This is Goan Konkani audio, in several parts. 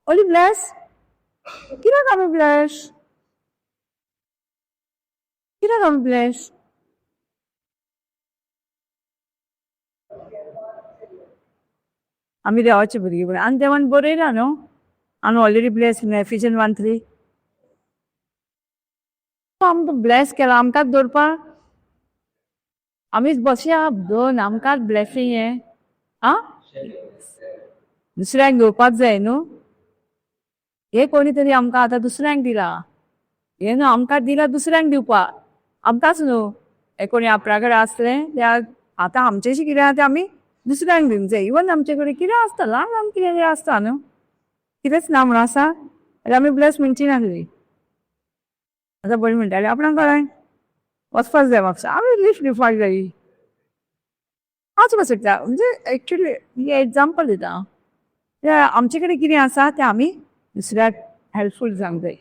ओली ब्लेस कित्याक आमी ब्लेस, कित्याक आमी ब्लेस? आमी देवाचे भुरगीं आनी देवान बरयला न्हू आमी ऑलरेडी ब्लेस एफिजन 1:3. आमकां ब्लेस केला, आमकांच दवरपाक आमीच बसया दोन, आमकांच ब्लेसींग हें आं दुसऱ्यांक घेवपाक जाय न्हू. हे कोणी तरी आमकां आतां दुसऱ्यांक दिला, हे न्हू आमकां दिला दुसऱ्यांक दिवपाक, आमकांच न्हू. हे कोणी आपल्या कडेन आसलें ते आतां आमचेशी कितें आहा तें आमी दुसऱ्यांक दिवंक जाय. इवन आमचे कडेन कितें आसता, ल्हान ल्हान कितें आसता न्हू, कितेंच ना म्हणून आसा जाल्यार आमी ब्लेस म्हणची नासली. आतां बरी म्हणटाली आपणाक कळ्ळें वचपाक जाय म्हापसा, आमी लिफ्ट दिवपाक जाय. हांव तुका सोदता म्हणजे एक्चुली हे एग्जाम्पल दिता, आमचे कडेन कितें आसा तें आमी दुसऱ्याक हेल्पफूल जावंक जाय,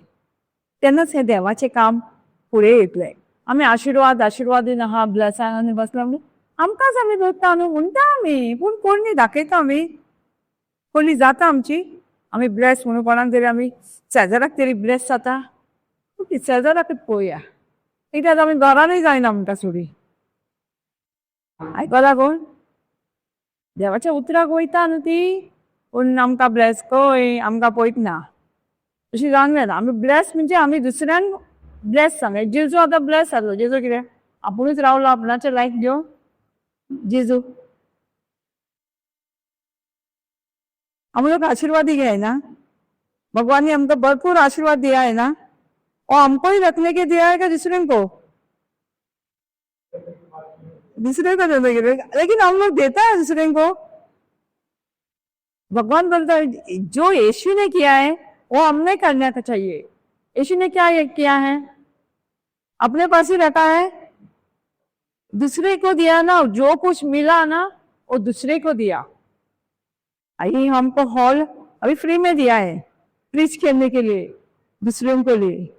तेन्नाच हें देवाचें काम फुडें येतलें. आमी आशिर्वाद आशिर्वाद दिना आहा ब्लेसांग आनी बसला म्हणजे आमकांच आमी दवरता न्हू म्हणटा आमी, पूण कोणी दाखयता आमी, कोणी जाता आमची आमी ब्लेस म्हणून कोणाक तरी आमी शेजाराक तरी ब्लेस जाता, शेजाराकच पळोवया. कित्याक आमी घरानूय जायना म्हणटा सोडी. आयकला कोण देवाच्या उतराक वयता न्हू ती, पूण आमकां ब्लेस खंय आमकां पळयतना अशी जावंक जायना. आमी ब्लेस म्हणजे आमी दुसऱ्यांक ब्लेस सांग. जेजू आतां ब्लेस जालो, जेजू कितें आपुणूच रावलो आपणाचें लायफ घेवन. जेजू हम लोग आशीर्वाद ही है ना, भगवान ने हमको भरपूर आशीर्वाद दिया है ना, और हमको ही रखने के दिया है क्या दूसरे को? दूसरे को देने के लिए, लेकिन हम लोग देता है दूसरे को. भगवान बोलता है जो यीशु ने किया है वो हमने करना का चाहिए. यीशु ने क्या किया है? अपने पास ही रखा है, दूसरे को दिया ना, जो कुछ मिला ना वो दूसरे को दिया. आई हमको हॉल अभी फ्री में दिया है प्रीच करने के लिए, दूसरों के लिए.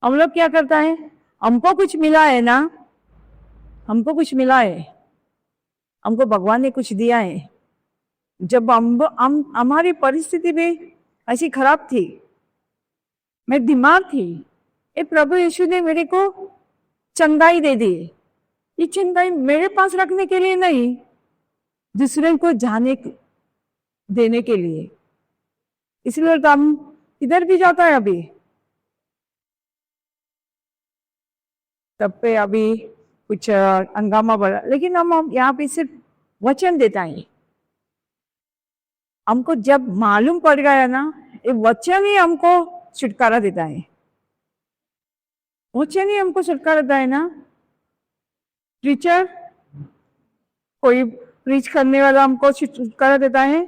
हम लोग क्या करता है, हमको कुछ मिला है ना, हमको कुछ मिला है, हमको भगवान ने कुछ दिया है. जब हम हमारी परिस्थिति भी ऐसी खराब थी, मैं बीमार थी, ये प्रभु यीशु ने मेरे को चंगाई दे दी. ये चंगाई मेरे पास रखने के लिए नहीं, दूसरे को जाने देने के लिए. इसलिए तो हम इधर भी जाता है अभी, तब पे अभी कुछ हंगामा बढ़ा, लेकिन हम यहाँ पे सिर्फ वचन देता है. हमको जब मालूम पड़ गया ना, ये वचन ही हमको छुटकारा देता है, वचन ही हमको छुटकारा देता है ना. टीचर कोई प्रीच करने वाला हमको छुटकारा देता है?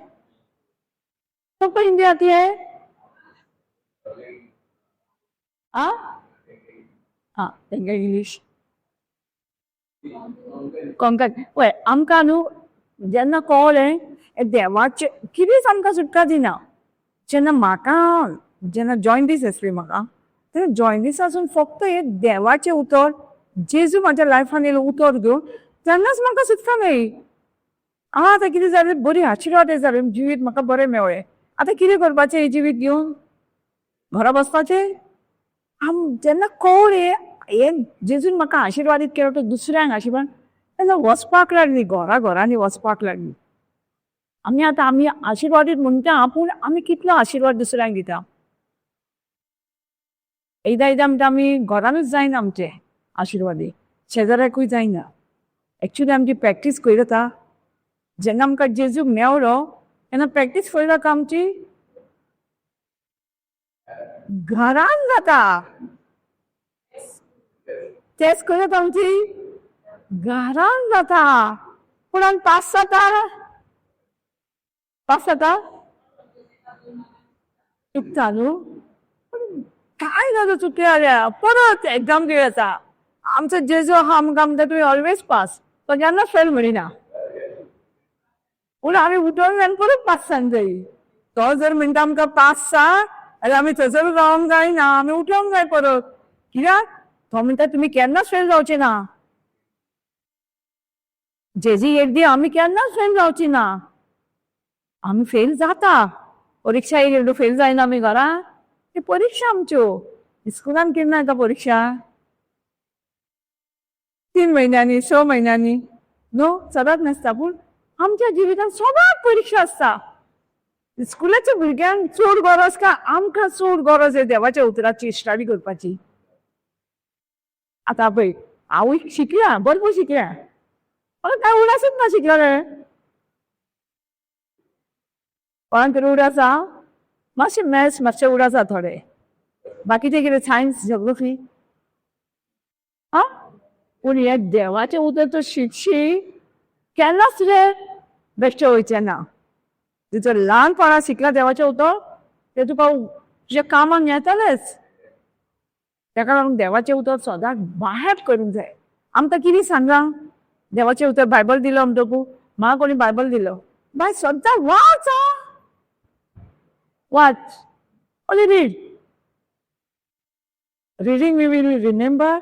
सबको हिंदी आती है? हाँ, इंग्लिश कोंकण पळय आमकां न्हू जेन्ना कळ्ळें देवाचें कितेंच आमकां सुटका दिना. जेन्ना म्हाका जेन्ना जॉयंडीस आसली म्हाका, तेन्ना जॉयंडीस आसून फक्त हें देवाचें उतर जेजू म्हाज्या लायफान येयलो उतर घेवन तेन्नाच म्हाका सुटका मेळ्ळी. आं आतां कितें जालें, बरी आशिर्वाद जाले, जिवीत म्हाका बरें मेळ्ळें. आतां कितें करपाचें हें जिवीत घेवन घरा बसपाचें? आम जेन्ना कळ्ळें हें जेजून म्हाका आशिर्वादीत केलो तो दुसऱ्यांक आशिर्वाद, तेन्ना वचपाक लागली घरा घरांनी वचपाक लागली. आमी आतां आमी आशिर्वादीत म्हणटा, पूण आमी कितलो आशिर्वाद दुसऱ्यांक दिता? एकदां एकदां म्हणटा आमी घरानूच जायना आमचें आशिर्वादी, शेजाऱ्याकूय जायना. एक्चुली आमची प्रॅक्टीस खंय जाता? जेन्ना आमकां जेजूक मेवलो तेन्ना प्रॅक्टीस खंय जाता आमची? घरान जाता. तेच खंय जाता आमची? घरान जाता. पूण आमी पास जाता, पास जाता, चुकता न्हू. काय जाता चुकले जाल्यार परत एग्जाम दिवं येता. आमचो जेजू आहा आमकां म्हणटा तुमी ऑलवेज पास, तो केन्ना फेल म्हणिना. पूण आमी उठोन जावन परत पास जावंक जाय. तो जर म्हणटा आमकां पास जा जाल्यार आमी थंयसर रावंक जायना, आमी उठोंक जाय परत. कित्याक तो म्हणटा तुमी केन्नाच फेल जावचे ना. जेजी एक दी आमी केन्नाच फेल जावची ना. आमी फेल जाता. परिक्षा येयली फेल जायना आमी घरा. ती परिक्षा आमच्यो. स्कुलान केन्ना येता परिक्षा? 3 म्हयन्यांनी, 6 म्हयन्यांनी, न्हू? सदांच नासता. पूण आमच्या जिवितांत सदांच परिक्षा आसता. स्कुलाच्या भुरग्यांक चड गरज काय आमकां चड गरज आहे देवाच्या उतराची स्टडी करपाची? आतां पळय, हांवूय शिकल्या, भरपूर शिकल्या. म्हाका कांय उडासच ना शिकलेलें. कोणाक तरी उडास आसा? मातशें मॅथ्स मातशें उडास आसा थोडे. बाकीचें कितें सायन्स, जोग्राफी. आं, पूण हें देवाचें उतर तूं शिकशी केन्नाच तुजें बेश्टें वयचें ना. तुजो ल्हानपणा शिकला देवाचें उतर तें तुका तुज्या कामाक येतलेंच. ताका लागून देवाचें उतर सदांच बाहेर करूंक जाय. आमकां कितें सांगलां देवाचें उतर? बायबल दिलो म्हणटकू म्हाका कोणी बायबल दिलो, बाय सद्दां वाच. आं, वाच. Only read. Reading we will remember.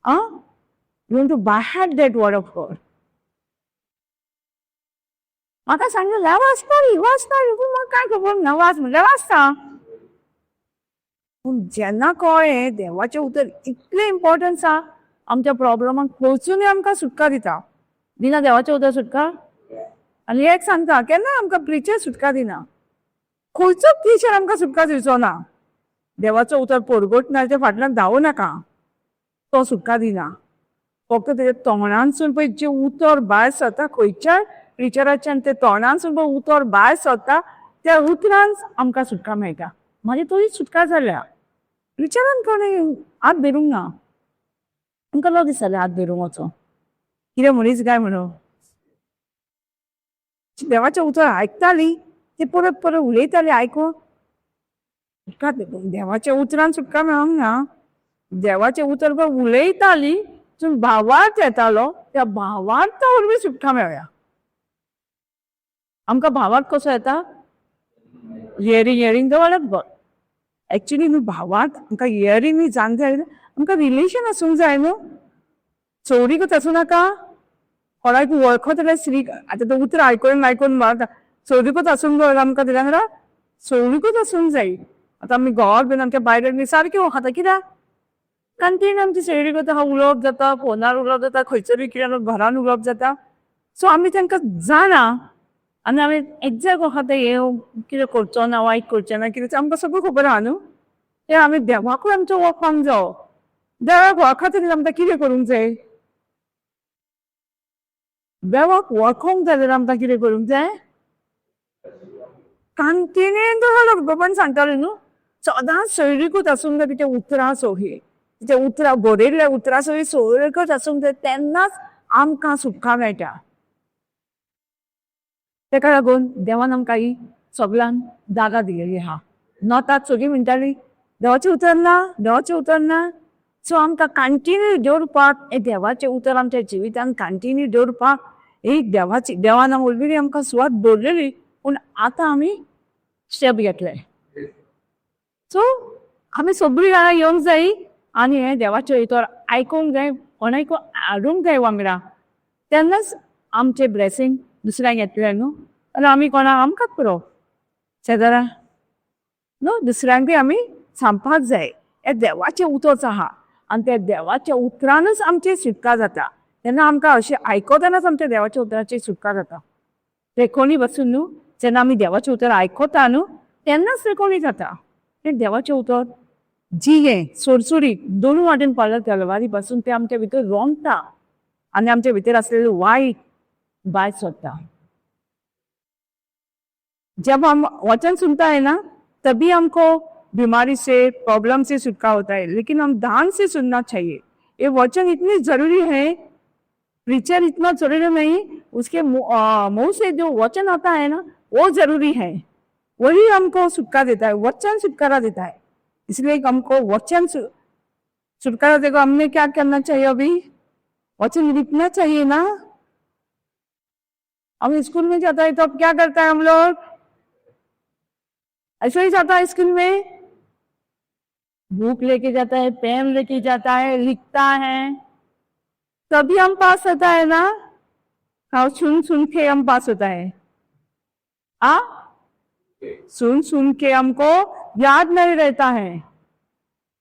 Ah, you want to by heart that word of God. म्हाका सांगलें वाचताली वाचताली, पूण म्हाका कांय खबर ना. वाच म्हणल्यार वाचता. पूण जेन्ना कळ्ळें देवाचें उतर इतलें इम्पॉर्टन्स आसा, आमच्या प्रॉब्लमाक खंयसूनय आमकां सुटका दिता. दिना देवाचें उतर सुटका? आनी एक सांगता, केन्ना आमकां प्रिचर सुटका दिना. खंयचोच टिचर आमकां सुटका दिवचो ना. देवाचो उतर परगटनाच्या फाटल्यान धांवू नाका, तो सुटका दिना. फक्त तेच्या तोंडांतसून पळय जें उतर भायर सरता, खंयच्याय प्रिचराच्यान ते तोंडांतसून पळय उतर भायर सरता, त्या उतरान आमकां सुटका मेळटा. म्हाजी तरीच सुटका जाल्या. प्रिचरान कोणें हात धरूंक ना. आमकां लज दिसतालें हात धरूंक वचों, कितें मनीस काय म्हणून. देवाचें उतर आयकताली, ते परत परत उलयताली, आयकून सुटका. देवाच्या उतरान सुटका मेळोंक ना. देवाचें उतर पळय उलयताली, पूण भावार्थ येतालो, त्या भावार्था वरवीं सुटका मेळ्ळ्या आमकां. भावार्थ कसो येता? Hearing, hearing the word of God. Actually न्हू, भावार्थ आमकां हियरींग जावंक जाय. आमकां रिलेशन आसूंक जाय न्हू. चोरीकच आसूं नाका. कोणाक वळखत जाल्यार स्त्री आतां तो उतरां आयकून आयकून चोरीकच आसूंक जाय आमकां. तेज्या वांगडा चोरीकच आसूंक जाय. आतां आमी घोवाक बीन आमच्या बायलेक बी सारकें वळखता. कित्याक? कंटिन्यू आमची सोयरीगत आहा, उलोवप जाता, फोनार उलोवप जाता, खंयसरूय कितें घरान उलोवप जाता. सो आमी तांकां जाणा आनी आमी एग्जॅक्ट वळखता, हे कितें करचो ना, वायट करचें ना, कितें आमकां सगळें खबर आहा न्हू. तें आमी देवाकूय आमचो वळखोंक जावो. देवाक वळखता जाल्यार आमकां कितें करूंक जाय? देवाक वळखोंक जाय जाल्यार आमकां कितें करूंक जाय? कंटिन्यू बाबान सांगताले न्हू, सदांच सोयरीकूच आसूंक जाय तिच्या उतरां सोही, तिच्या उतरां, बरयल्ल्या उतरां सोही सोयरीकच आसूंक जाय. तेन्नाच आमकां सुटका मेळटा. तेका लागून देवान आमकां ही सगळ्यांक जागा दिलेली आहा. नोताक सगळीं म्हणटाली, देवाचें उतर ना, देवाचें उतर ना. सो आमकां कंटिन्यू दवरपाक हें देवाचें उतर आमच्या जिवितान कंटिन्यू दवरपाक एक देवाची, देवान ऑलरेडी आमकां सुवात दवरलेली, पूण आतां आमी स्टेप घेतले. सो आमी सगळीं जाणां येवंक जाय आनी हें देवाचें उतर आयकूंक जाय, कोणाकूय हाडूंक जाय वांगडा. तेन्नाच आमचें ब्लेसींग दुसऱ्यांक येतलें न्हू. आनी आमी कोणाक आमकांच पुरो शेजारा न्हू, दुसऱ्यांकूय आमी सांगपाक जाय, हें देवाचें उतर आहा आनी त्या देवाच्या उतरानच आमची सुटका जाता. तेन्ना आमकां अशें आयकतनाच आमच्या देवाच्या उतराची सुटका जाता. रेकोणी बसून न्हू, जेन्ना आमी देवाचें उतर आयकता न्हू, तेन्नाच रेकोणी जाता. तें देवाचें उतर जियें, सोरसोरीत, दोनूय वाटेन पडल्या तलवारी पासून तें आमच्या भितर रोमता आनी आमच्या भितर आसलेलें वायट भायर सोडटा. जब हम वचन सुनता है ना, तभी हमको बीमारी से, प्रॉब्लम से छुटका होता है. लेकिन हम ध्यान से सुनना चाहिए. ये वचन इतनी जरूरी है, प्रीचर इतना जरूरी नहीं, उसके मुंह से जो वचन आता है ना, वो जरूरी है. वही हमको छुटका देता है. वचन छुटकारा देता है. इसलिए हमको वचन छुटकारा देखो, हमने क्या करना चाहिए? अभी वचन लिखना चाहिए ना. हम स्कूल में जाता है तो अब क्या करता है हम लोग? ऐसे ही जाता है स्कूल में, बुक लेके जाता है, पेन लेके जाता है, लिखता है, तभी हम पास होता है ना. हाँ, सुन सुन के हम पास होता है. आ सुन सुन के हमको याद नहीं रहता है,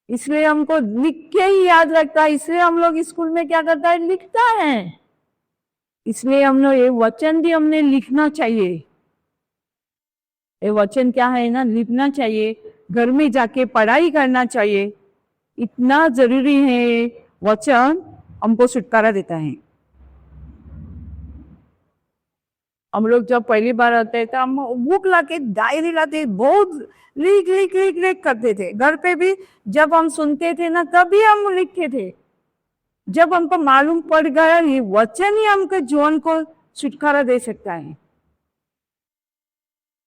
इसलिए हमको लिख के ही याद रखता है। इसलिए हम लोग स्कूल में क्या करता है? लिखता है। इसलिए हम लोग ये वचन भी हमने लिखना चाहिए। ये वचन क्या है ना, लिखना चाहिए, घर में जाके पढ़ाई करना चाहिए। इतना जरूरी है, वचन हमको छुटकारा देता है। हम लोग जब पहली बार आते हैं तो हम बुक लाके, डायरी लाते, बहुत लिख लिख लिख लिख करते थे। घर पे भी जब हम सुनते थे ना तभी हम लिखते थे। जब हमको मालूम पड़ गया ये वचन ही हमके जीवन को छुटकारा दे सकता है।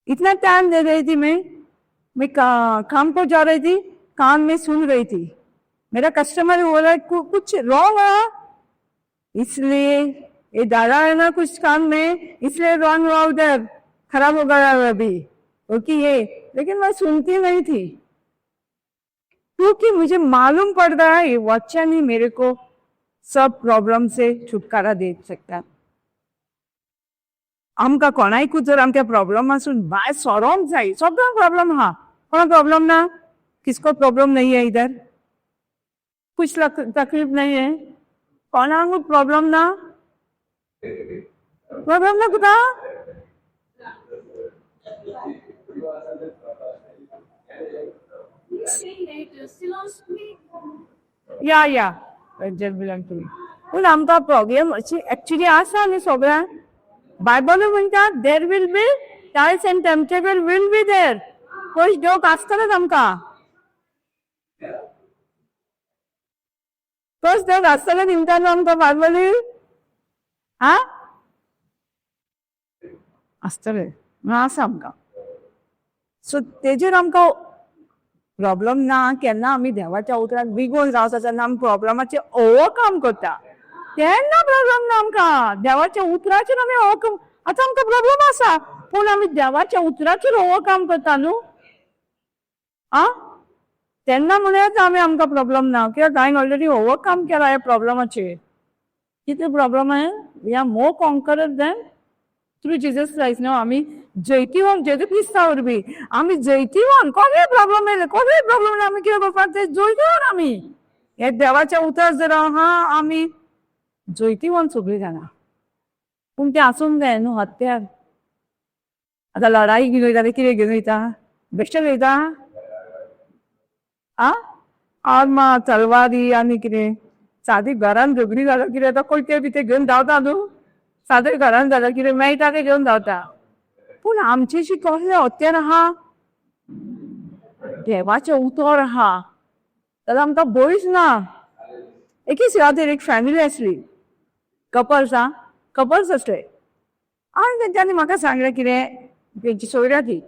इतना टाइम दे रही थी मैं काम को जा रही थी, कान में सुन रही थी। मेरा कस्टमर बोला कुछ रॉन्ग है, इसलिए ये डाला है ना कुछ काम में, इसलिए रॉन्ग हुआ, उधर खराब हो गया है अभी, क्योंकि ये, लेकिन मैं सुनती नहीं थी क्योंकि मुझे मालूम पड़ रहा है ये वचन ही मेरे को सब प्रॉब्लम से छुटकारा दे सकता। आमकां कोणायकूच जर आमच्या प्रॉब्लम आसून भायर सरोंक जाय, सगळ्यांक प्रॉब्लम आहा। कोणा प्रॉब्लम ना? किसको प्रॉब्लम नहीं है इधर? कुछ तकलीफ नहीं है? कोणाकूच प्रॉब्लम ना? प्रॉब्लम ना तुका? या या belong to me. पूण आमकां प्रॉब्लम अशी एक्चुली आसा न्ही सगळ्यांक। बायबल म्हणटा there will be trials and temptation will be there. कश्ट देवक आसतलेच आमकां, कश्ट देवक आसतले निमतान आमकां बायबल हा आसतले म्हणून आसा आमकां। सो तेजेर आमकां प्रॉब्लम ना। केन्ना आमी देवाच्या उतराक बिगोन रावता तेन्ना आमी प्रॉब्लमाचेर ओवरकम करता, तेन्ना प्रॉब्लम ना आमकां। देवाच्या उतराचेर आमी ओवरकम, आतां आमकां प्रॉब्लम आसा पूण आमी देवाच्या उतराचेर ओवरकम करता न्हू आ, तेन्ना म्हणून आमी आमकां प्रॉब्लम ना, कित्याक हांवें ऑलरेडी ओवरकम केला ह्या प्रॉब्लमाचेर। कितें प्रॉब्लम आहे? We are more conqueror than through Jesus Christ न्हू। आमी जैतिवंत जेजू क्रिस्ता वरवीं आमी जैतिवंत। कसलेय प्रॉब्लम येयले, कसलेय प्रॉब्लम येयले आमी कितें करपाक ते जैतिवंत आमी। हे देवाच्या उतर जर आहा आमी जैतिवंत सगळीं जाणां। पूण तें आसूंक जाय न्हू हत्यार। आतां लढाई घेवन वयता ते कितें घेवन वयता? बेश्टें वयता आ आर्मां तलवारी आनी कितें सादी घरान झगडी जाल्यार कितें आतां कोयते बिते घेवन धांवता न्हू, सादें घरान जाल्यार कितें मेळटा तें घेवन धांवता। पूण आमचेशी कसलें हत्यार आहा? देवाचें उतर आहा, जाल्यार आमकां भंयच ना। एके सुवातेर एक फॅमिली आसली, कपल्स आ, कपल्स आसले आनी तेंच्यांनी म्हाका सांगलें कितें, तेंची सोयऱ्या ती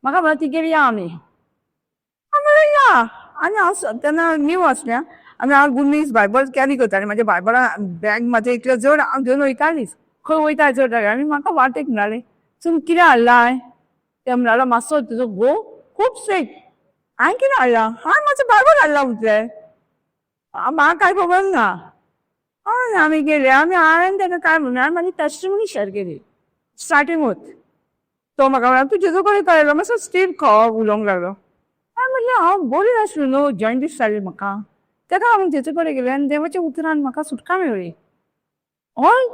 म्हाका म्हणलें तिगेर या आमी। हांव म्हणलें या। आनी हांव तेन्ना न्यू आसलें आनी हांव गुड बायबल कॅरी करतालें, म्हाज्या बायबला बॅग म्हाजें इतलें जड हांव घेवन वयतालीच खंय वयता जड जाल्यार। आनी म्हाका वाटेक म्हणालें तुमी कितें हाडलां? ते म्हणालो मातसो तुजो घोव खूब सीक। हांवें कितें हाडलां? हांवें म्हाजें बायबल हाडलां म्हटलें, म्हाका कांय खबर ना। आनी आमी गेले, आमी हांवें ताका काय म्हणलें, हांवें म्हाजी टेस्टिमनी शेअर केली स्टार्टिंगूच। तो म्हाका म्हणलो तूं जेजू कडेन कळयलो, मातसो स्टीव खो उलोवंक लागलो। हांवें म्हणलें हांव बरी नासलो न्हू, जॉयंटीस जाली म्हाका, ताका हांव जेजू कडेन गेलें आनी देवाच्या उतरान म्हाका सुटका मेळ्ळी। हय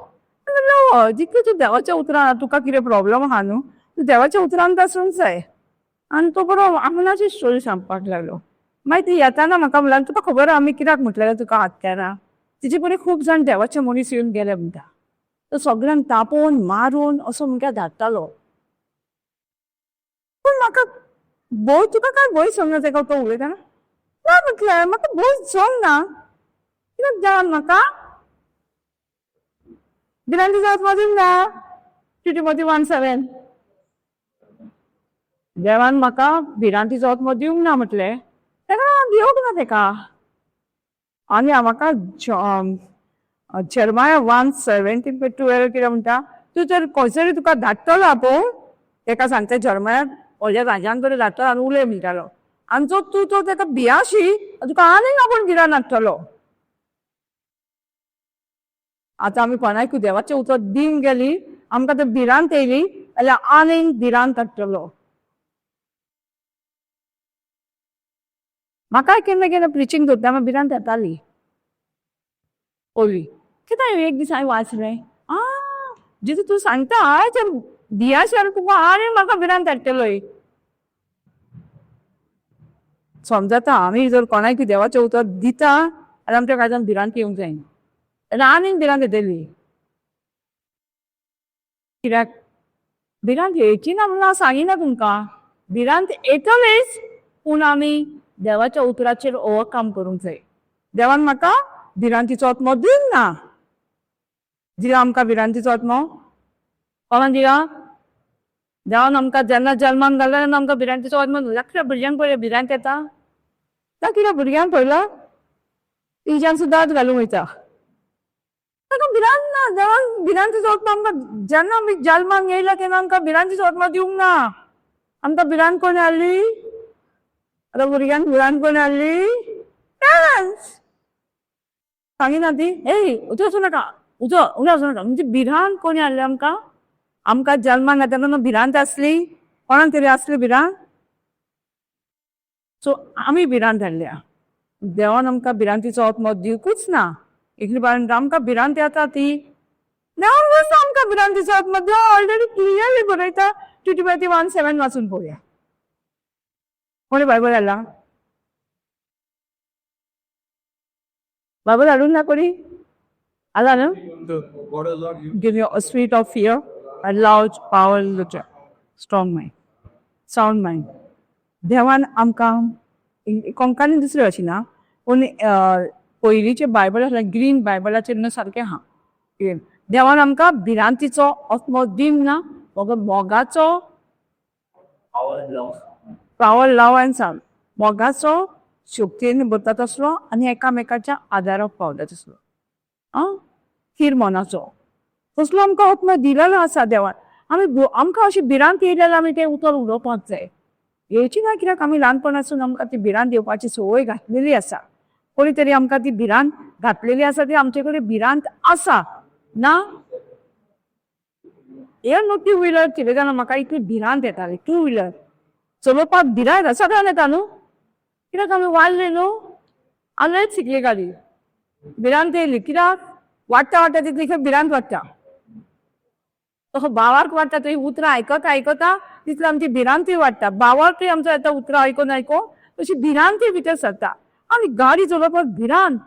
म्हणलें हय, जितलें तूं देवाच्या उतरान तुका कितें प्रॉब्लम आहा न्हू, तूं देवाच्या उतरान आसूंक जाय। आनी तो बरो आपणाची स्टोरी सांगपाक लागलो। मागीर ती येताना म्हाका म्हणलें तुका खबर आहा आमी कित्याक म्हटलेलें तुका हत्यारां? तिचे पयलीं खूब जाण देवाचे मनीस येवन गेले म्हणटा, तो सगळ्यांक तापोवन मारून असो म्हणटा धाडटालो। पूण म्हाका भंय, तुका काय भंय समजना तेका तो उलयतना? ना म्हटलें म्हाका भंय जावंक ना, कित्याक देवान म्हाका भिरांती जावप मदीं ना। 2 Timothy 1:7 देवान म्हाका भिरांती जावप मदीं दिवंक ना म्हटलें, तेका हांव भिवंक ना तेका। आनी म्हाका जेरमाया 1:17-12 कितें म्हणटा, तूं जर खंयसर तुका धाडटलो आपूण तेका सांगता जेरमाया व्हडल्या राजान कडेन धाडटलो आनी उलय म्हणटालो, आनी जो तूं तो तेका भियाशी तुका आनीक आपूण भिरांत हाडटलो। आतां आमी कोणाकूय देवाचें उतर दिवंक गेली, आमकां ते भिरांत येयली, जाल्यार आनीक भिरांत हाडटलो. म्हाकाय केन्ना केन्ना प्रिचींग करता म्हाका भिरांत येताली पयलीं. कित्याक एक दीस हांवें वाचलें, आ जेजू तूं सांगता तें दियाशार तुका आनी म्हाका भिरांत हाडटलोय. समजता आमी जर कोणाक देवाचें उतर दिता जाल्यार आमच्या काळजान भिरांत येवंक जायना, जाल्यार आनीक भिरांत येतली. कित्याक भिरांत येवची ना म्हणून हांव सांगिना तुमकां, भिरांत येतलीच, पूण आमी देवाच्या उतराचेर ओवरकम करूंक जाय. देवान म्हाका भिरांतीचो आत्मो दिवंक ना. दिला आमकां भिरांतीचो आत्मो? कोणाक दिला? देवान आमकां जेन्ना जल्मान घातला तेन्ना आमकां भिरांतीचो आत्मो दिला. धाकट्या भुरग्यांक पळय भिरांत येता, धाकट्या भुरग्यांक पळयला तिज्यान सुद्दां हात घालूंक वयता, ताका भिरांत ना. देवान भिरांतीचो आत्मो आमकां जेन्ना आमी जल्माक येयला तेन्ना आमकां भिरांतीचो आत्मो दिवंक ना. आमकां भिरांत कोण हाडली? आतां भुरग्यांक भिरांत कोण हाडली? पॅरंट्स. सांगिना ती, ए उजो वचूं नाका, उजो उजो वचूं नाका. म्हणजे भिरांत कोणी हाडली आमकां? आमकां जल्माक घातला तेन्ना भिरांत आसली? कोणाक तरी आसली भिरांत? सो आमी भिरांत हाडल्या. देवान आमकां भिरांतीचो आत्मो दिवकूच ना. इतली बारान आमकां भिरांत येता ती देवान कसो आमकां भिरांतीचो आत्मो देव ऑलरेडी क्लियरली बरयता. 2 Timothy 1:7 वाचून पळोवया. कोणी बायबल हाडला? बायबल हाडूंक ना कोणी? आला न्हू? Give you a spirit of fear and love, power, strong mind, sound mind. देवान आमकां कोंकणी दुसरे अशी ना, पूण पयलींचें बायबल आसलें ग्रीन बायबलाचेर न्हू सारकें आहा. देवान आमकां भिरांतीचो आत्मो दिवंक ना, मगर मोगाचो, पावर, लव अँड साउंड, मोगाचो शक्तीन भरता तसलो आनी एकामेकाच्या आदाराक पावता तसलो, आं थीर मनाचो तसलो आमकां आत्मो दिलेलो आसा देवान. आमी आमकां अशी भिरांत येयली जाल्यार आमी तें उतर उलोवपाक जाय. येवची ना कित्याक आमी ल्हानपणासून आमकां ती भिरांत येवपाची संवय घातलेली आसा. कोणी तरी आमकां ती भिरांत घातलेली आसा, ती आमचे कडेन भिरांत आसा ना. हे न्हू टू व्हिलर चलयतना म्हाका इतली भिरांत येताली. टू व्हिलर चलोवपाक भिरांत येता, सगळ्यांक येता न्हू, कित्याक आमी वाडले न्हू, आमी शिकली गाडी. भिरांत येयली कित्याक वाडटा वाडटा तितली खंय भिरांत वाडटा. तसो बावार्क वाडटा थंय उतरां आयकता आयकता तितली आमची भिरांतूय वाडटा. बावार्कूय आमचो येता उतरां आयकून आयकून तशी भिरांतूय भितर सरता. आनी गाडी चलोवपाक भिरांत.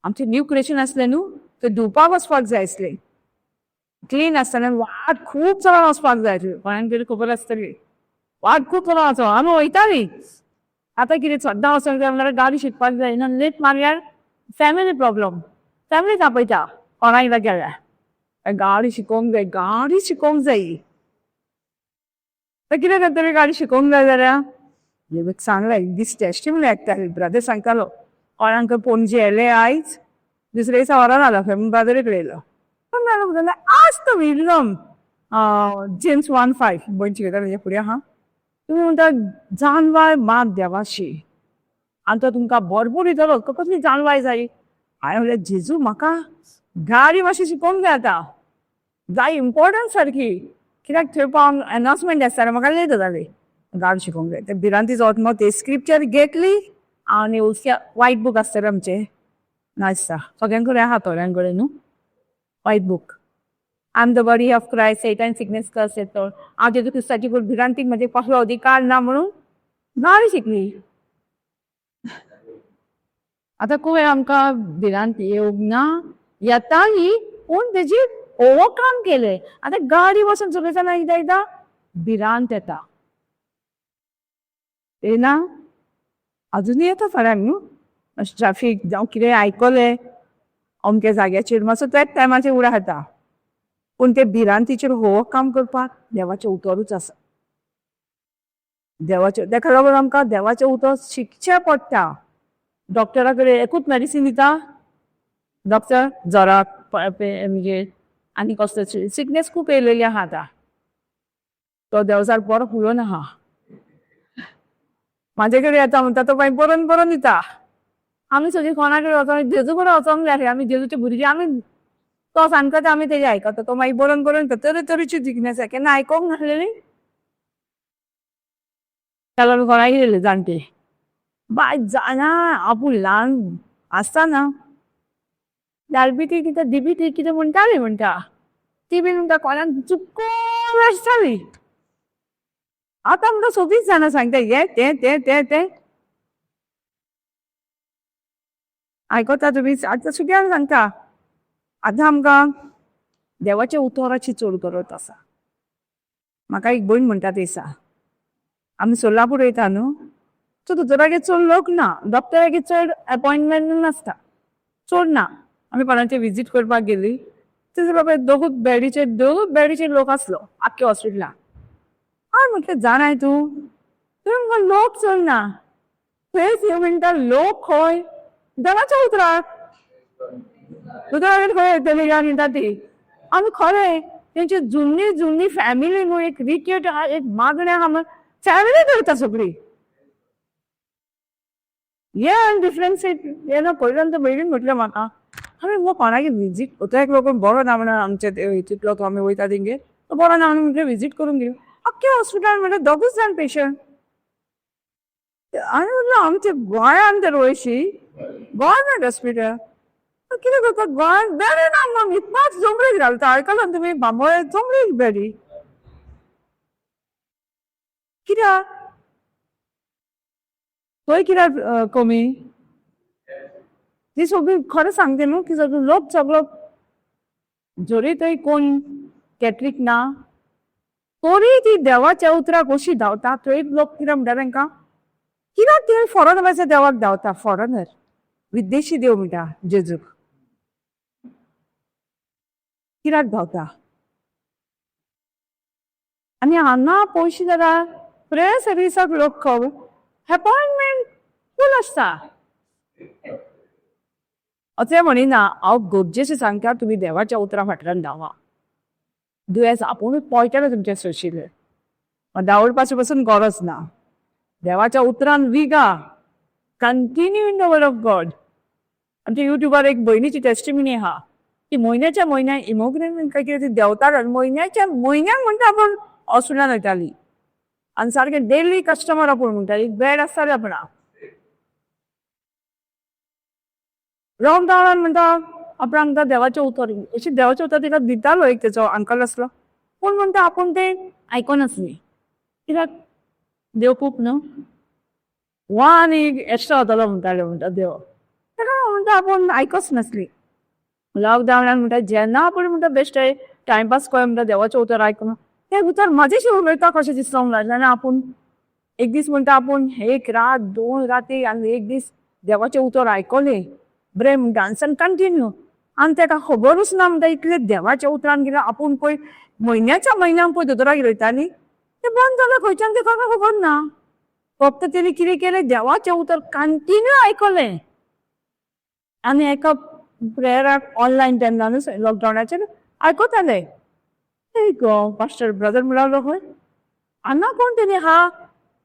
आमचें न्यू क्रिएशन आसलें न्हू, थंय धुवपाक वचपाक जाय आसलें, क्लीन आसतना वाट खूब चलोन वचपाक जाय आसली. कोणाक तरी खबर आसतली, वाट खूब चलोन वचो आमी वयतालीं. आतां कितें सद्दां वचोंक जाय म्हणल्यार गाडी शिकपाक जाय ना. लेट मारल्यार फॅमिली प्रॉब्लम, फॅमिली तापयता कोणाक गेल्यार. गाडी शिकोवंक जाय, गाडी शिकोवंक जाय. कितें करतली गाडी शिकोवंक जाय जाल्यार सांगलें एक दीस टेस्टिमनी आयकताली. ब्रदर सांगतालो कोणाक पणजे येयले आयज, दुसरे दिसा व्हरोन आलो खंय ब्रदर कडेन येयलो. पण आज तो विजडम जेम्स 1:5 भयण शिकयता तेजे फुडें आहा. तुमी म्हणटा जानवाय माग देवाशी आनी तो तुमकां भरपूर दितलो. कसली जानवाय जाय? हांवें म्हणलें जेजू म्हाका गाडी मातशी शिकोवंक जाय आतां, जाय इम्पोर्टंट सारकी, कित्याक थंय पावन अनावन्समेंट आसतालें, म्हाका लेट जाताली. गाडी शिकोवंक जाय. ते भिरांतीचो आत्मो ते स्क्रिप्चर घेतली आनी उसक्या वायट बूक आसतलें आमचें नासता सगळ्यां कडेन आहा, थोड्यां कडेन न्हू white book. I am the body of Christ, Satan sickness curse येतो. हांव जेजू क्रिस्ताची भिरांतीक म्हजे कसलो अधिकार ना म्हणून गाडी शिकली. आतां खूब आमकां भिरांत येवंक ना, येताली पूण तेजी ओवरकम केलें. आतां गाडी बसून चलयतना एकदां एकदां भिरांत येता, येना अजुनूय येता थोड्यांक न्हू. अशें ट्राफीक जावं कितें आयकलें अमक्या जाग्याचेर मातसो त्याच टायमाचेर उडा खाता, पूण ते भिरांतीचेर ओवरकम करपाक देवाचें उतरूच आसा. देवाचें तेका लागून आमकां देवाचें उतर शिकचें पडटा. डॉक्टरा कडेन एकूच मेडिसीन दिता डॉक्टर, जोराक म्हणजे आनी कसलो सिकनेस खूब येयलेली आहा आतां. तो देवचार बरो उलोवन आहा म्हाजे कडेन येता म्हणटा तो मागीर बरोवन बरोवन दिता. आमी सगळीं कोणा कडेन वचोंक, जेजू कडेन वचोंक जाय. आमी जेजूचे भुरगीं, आमी तो सांगता ते आमी तेजें आयकता. तो मागीर बरोवन बरोवन तरेतरेची जिज्ञासा केन्ना आयकोंक नासलेली. ताका लागून कोणाक येयले जाणटे बाय जाणा, आपूण ल्हान आसतना डालबिटी कितें दिबिटी कितें म्हणटाली म्हणटा ती बी म्हणटा कोणाक चुकून आसताली. आतां म्हणटा सोगळींच जाणां सांगता हें तें तें तें तें आयकता तुमी. आतां सगळ्यांक सांगता, आतां आमकां देवाच्या उतराची चड गरज आसा. म्हाका एक भयण म्हणटा ती आसा, आमी सोलापूर वयता न्हू, सो दोतोरागेर चड लोक ना, डॉक्टरागेर चड एपॉयंटमेंट नासता, चड ना. आमी कोणाचे विजीट करपाक गेली थंयसर बाबा दोगूच बेडीचेर, दोगूच बेडीचेर लोक आसलो आख्खे हॉस्पिटलान. हांवें म्हटलें जाणाय तूं, थंय मुगो लोक चड ना. थंयच ह्यो म्हणटा लोक खंय देवाच्या उतराक, दोतोरागेर खंय येतली काय म्हणटा ती. आनी खरें तेंची जुन्नी जुन्नी फॅमिली न्हू, एक रिकेट आहा, एक मागणें आहा म्हण फॅमिली करता सगळी. हें डिफरन्स हें ना. पयल्यान तर भयणीन म्हटलें म्हाका, हांवें मुगो कोणागेर विजीट तो एकलो कोण बरो ना म्हणून आमचे हितूंतलो तो आमी वयता तेंगेर तो बरो ना म्हणून म्हटलें विजीट करून घेवं. आख्खे हॉस्पिटलान म्हटलें दोगूच जाण पेशंट. आनी म्हटलें आमच्या गोंयान तर वयशी गव्हर्मेंट हॉस्पिटल कितें करता गोंयांत बेडी ना मग इतकाच जोमरेक घालता. आयकलां तुमी बांबोळे जोमरेक बेडी कित्याक थंय कित्याक कमी ती सगळी. खरें सांगते न्हू की सगळो लोक सगळो जरी थंय कोण कॅथलीक ना तरी ती देवाच्या उतराक अशी धांवता. थंय लोक कितें म्हणटा तांकां, कित्याक ते फॉरेनराच्या देवाक धांवता. फॉरेनर विदेशी देव म्हणटा जेजूक कित्याक धांवता. आनी हांगा पयशे जाल्यार प्रेयर सर्विसाक लोक खबर अपॉयंटमेंट फूल आसता. अशें म्हणिना हांव, गरजेचें सांगता, तुमी देवाच्या उतरां फाटल्यान धांवा. दुयेंस आपुणूच पळटलें तुमचें सोंशिल्लें, धांवडपाची पसून गरज ना. देवाच्या उतरान विगा, continue in the word of God. आमच्या युट्यूबार एक भयणीची टेस्टिमनी आहा की म्हयन्याच्या म्हयन्याक हिमोग्लोबीन काय कितें ती देंवताली आनी म्हयन्याच्या म्हयन्याक म्हणटा आपूण हॉस्पिटलान वयताली आनी सारकें डेली कस्टमर आपूण म्हणटाली, बेड आसताले आपणाक. लॉकडावनान म्हणटा आपणाक म्हणटा देवाचें उतर, अशें देवाचें उतर तिका दितालो एक तेचो अंकल आसलो, पूण म्हणटा आपूण तें आयकनासली कित्याक देव खूब न्हू वा आनी एक्स्ट्रा वतालो म्हणटाले म्हणटा देव ताका म्हणटा आपूण आयकच नासली. लॉकडावनान म्हणटा जेन्ना आपूण म्हणटा बेश्टे टायमपास कर म्हणटा देवाचें उतर आयकून तें उतर म्हाजेशी उलयता कशें दिसोंक लागलें. आनी आपूण एक दीस म्हणटा आपूण एक रात दोन राती आनी एक दीस देवाचें उतर आयकलें बरें म्हणटा आनी कंटिन्यू आनी ताका खबरूच ना म्हणटा इतलें देवाच्या उतरान कितें आपूण पळय म्हयन्याच्या म्हयन्याक पळय दोतोरागेर वयताली तें बंद जालें खंयच्यान तें ताका खबर ना. फक्त तेणी कितें केलें देवाचें उतर कंटिन्यू आयकलें आनी एका प्रेयराक ऑनलायन तेन्ना न्हू लॉकडावनाचेर आयकताले. एक पास्टर ब्रदर म्हणलो खंय हांगा कोण तरी आहा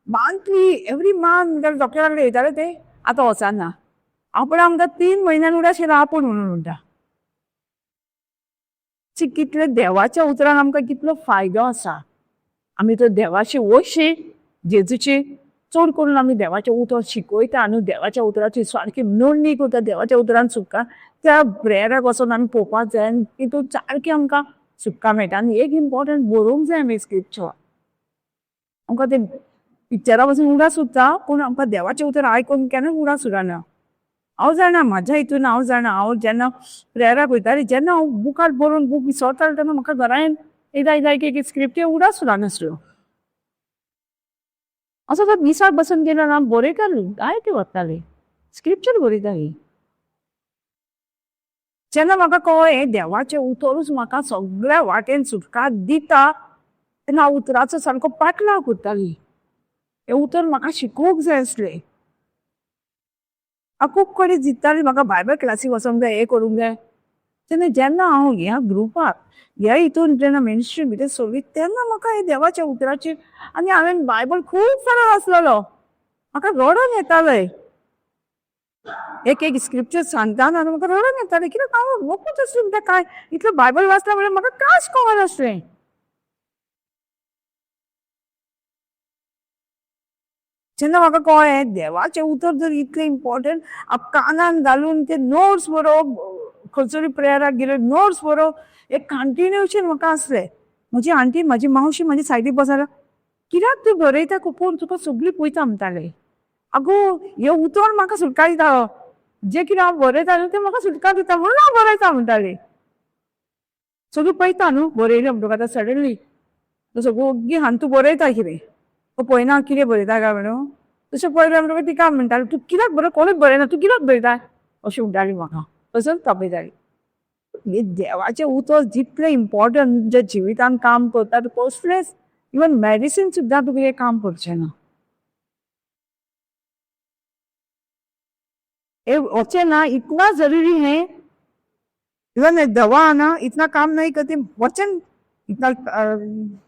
मंथली एवरी मंथ म्हणटा डॉक्टरा कडेन वयताले ते आतां वचना आपूण आमकां 3 म्हयन्यान उडास येयला आपूण म्हणून म्हणटा. कितले देवाच्या उतरान आमकां कितलो फायदो आसा. आमी तर देवाची वशी जेजूची चड करून आमी देवाचें उतर शिकयता आनी देवाच्या उतराची सारकी नोंदणी करता. देवाच्या उतरान सुटका त्या प्रेयराक वचोन आमी पळोवपाक जाय आनी तितून सारकी आमकां सुटका मेळटा. आनी एक इम्पोर्टंट बरोवंक जाय आमी स्क्रिप्चर. आमकां ते पिक्चरा पासून उडास उरता पूण आमकां देवाचें उतर आयकून केन्ना उडास उरना. हांव जाणा म्हाज्या हितून हांव जाणा, हांव जेन्ना प्रेयराक वयतालें जेन्ना हांव बुकार बरोवन बूक विसरतालें तेन्ना म्हाका घरा येवन एकदां एकदां एक एक स्क्रिप्टी उडास उरनासल्यो. असो तो मिसाक बसून गेलो ना बरयताली जायते वताली स्क्रिप्चर बरयताली. जेन्ना म्हाका कळ्ळें देवाचें उतरूच म्हाका सगळ्या वाटेन सुटका दिता तेन्ना हांव उतराचो सारको पाटलाव करताली. हें उतर म्हाका शिकोवंक जाय आसलें. हांव खूब कडेन जित्ताली म्हाका बायबल क्लासीक वचोंक जाय हें करूंक जाय. तेन्ना जेन्ना हांव ह्या ग्रुपाक ह्या हितून जेन्ना मिनिस्ट्री भितर सरली तेन्ना म्हाका हे देवाच्या उतराची आनी हांवें बायबल खूब फावट वाचलेलो. म्हाका रडोन येतालें. एक एक स्क्रिप्चर सांगता आनी म्हाका रडून येतालें. कित्याक हांव नकोच आसलें म्हणटा काय इतलें बायबल वाचलां म्हणल्यार म्हाका कांयच कळनासलें. जेन्ना म्हाका कळ्ळें देवाचें उतर जर इतलें इम्पॉर्टंट, कानान घालून ते नोट्स बरोवप, खंयसरूय प्रेयराक गेले नोट्स बरोवप, एक कंटिन्युएशन म्हाका आसलें. म्हजी आंटी, म्हजी मावशी म्हजी सायडीक बसला, कित्याक तूं बरयता कोपून तुका सगळीं पळयता म्हणटाले. आगो हें उतर म्हाका सुटका दिता, जें कितें हांव बरयता न्हू तें म्हाका सुटका दिता म्हणून हांव बरयता म्हणटालें. सगळीं पळयता न्हू बरयलें म्हणटकच आतां सडनली सगळीं ओग्गी हान तूं बरयता कितें, तो पळयना कितें बरयता काय म्हणून. तशें पळयलें म्हणटकच तिका म्हणटालें तूं कित्याक बरय, कोणूच बरयना तूं कित्याक बरयता अशें म्हणटाली म्हाका. तसोच तापयताली. देवाचें उतर जितलें इम्पॉर्टंट तुमच्या जिवितान काम करता, कसलेंच इवन मेडिसीन सुद्दां तुका हें काम करचें ना. ये वचन ना इतना जरूरी है, इवन दवा ना इतना काम नहीं करती, वचन इतना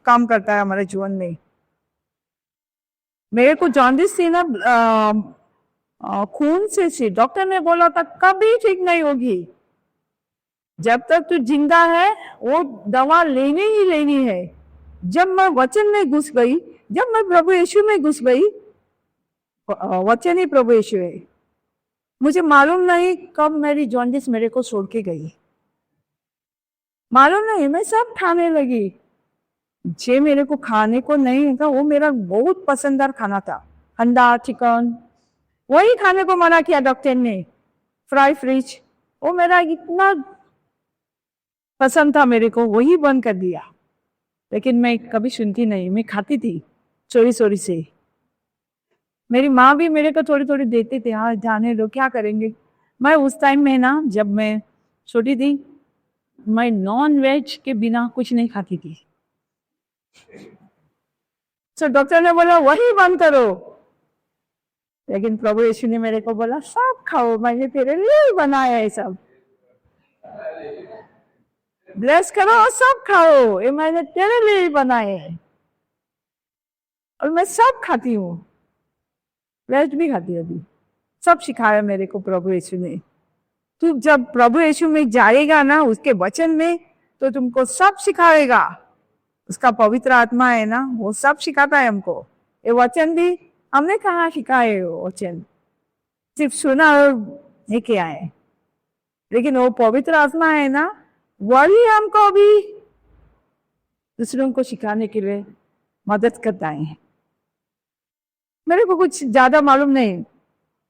काम करता है हमारे जीवन में. मेरे को जॉन्डिस थी ना, खून से थी, डॉक्टर ने बोला था कभी ठीक नहीं होगी, जब तक तू जिंदा है वो दवा लेनी ही लेनी है. जब मैं वचन में घुस गई, जब मैं प्रभु यीशु में घुस गई, वचन ही प्रभु यीशु है. मुझे मालूम नहीं कब मेरी जॉन्डिस मेरे को छोड़ के गई, मालूम नहीं. मैं सब खाने लगी, जे मेरे को खाने को नहीं था वो मेरा बहुत पसंददार खाना था, अंडा चिकन, वही खाने को मना किया डॉक्टर ने, फ्राई फ्रिज वो मेरा इतना पसंद था मेरे को, वही बंद कर दिया. लेकिन मैं कभी सुनती नहीं, मैं खाती थी चोरी चोरी से. मेरी माँ भी मेरे को थोड़ी थोड़ी देते थे, हाँ जाने दो क्या करेंगे. मैं उस टाइम में ना, जब मैं छोटी थी, मैं नॉन वेज के बिना कुछ नहीं खाती थी. तो डॉक्टर ने बोला वही बंद करो, लेकिन प्रभु यीशु ने मेरे को बोला सब खाओ, मैंने तेरे लिए ही बनाया है सब, ब्लेस करो और सब खाओ, ये मैंने तेरे लिए ही बनाए हैं. और मैं सब खाती हूँ, वेज भी खाती हूँ अभी, सब सिखाया मेरे को प्रभु यीशु ने. तू जब प्रभु यीशु में जाएगा ना, उसके वचन में, तो तुमको सब सिखाएगा. उसका पवित्र आत्मा है ना, वो सब सिखाता है हमको. ये वचन भी हमने कहाँ सिखाए, वो वचन सिर्फ सुना और लेके आए, लेकिन वो पवित्र आत्मा है ना, वही हमको भी दूसरों को सिखाने के लिए मदद करता है. मेरे को कुछ ज्यादा मालूम नहीं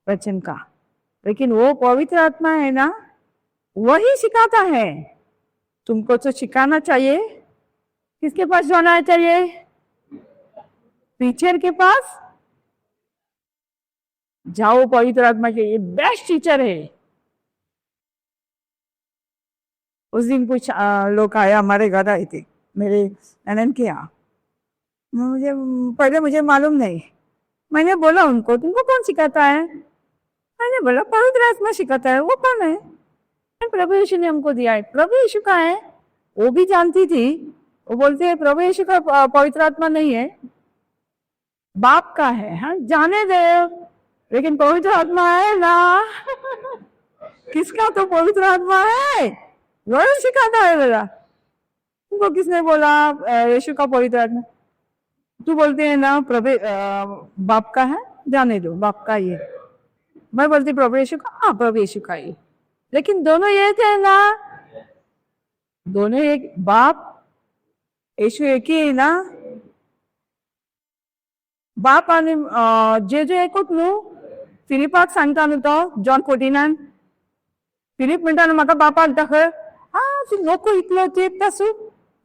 वचन का, लेकिन वो पवित्र आत्मा है ना, वही सिखाता है. तुमको तो सिखाना चाहिए, किसके पास जाना चाहिए? टीचर के पास जाओ, पवित्र आत्मा के ये बेस्ट टीचर है. उस दिन कुछ लोग आए हमारे घर आए थे, मेरे ननन के यहाँ. मुझे पहले मुझे मालूम नहीं, मैंने बोला उनको तुमको कौन सिखाता है? मैंने बोला पवित्र आत्मा सिखाता है. वो कौन है? प्रभु यीशु ने हमको दिया है. प्रभु यीशु का है, वो भी जानती थी. वो बोलते हैं प्रभु यीशु का पवित्र आत्मा नहीं है, बाप का है. हाँ जाने दे, लेकिन पवित्र आत्मा है ना. किसका तो पवित्र आत्मा है, वही सिखाता है मेरा. तुमको किसने बोला यीशु का पवित्र आत्मा? तू बोलते हैं ना प्रभु बाप का है, जाने दो बाप का ये. मैं बोलती प्रभु यीशु का, हाँ प्रभु यीशु का ये. लेकिन दोनों ये थे ना, दोनों एक बाप यीशु एक ही है ना. बाप आनी जेजू एकूच न्हू. फिलिपाक सांगता न्हू तो जॉन 14 फिलिप म्हणटा न्हू म्हाका बापाक दाखय. हा लोक इतलो तेप तासू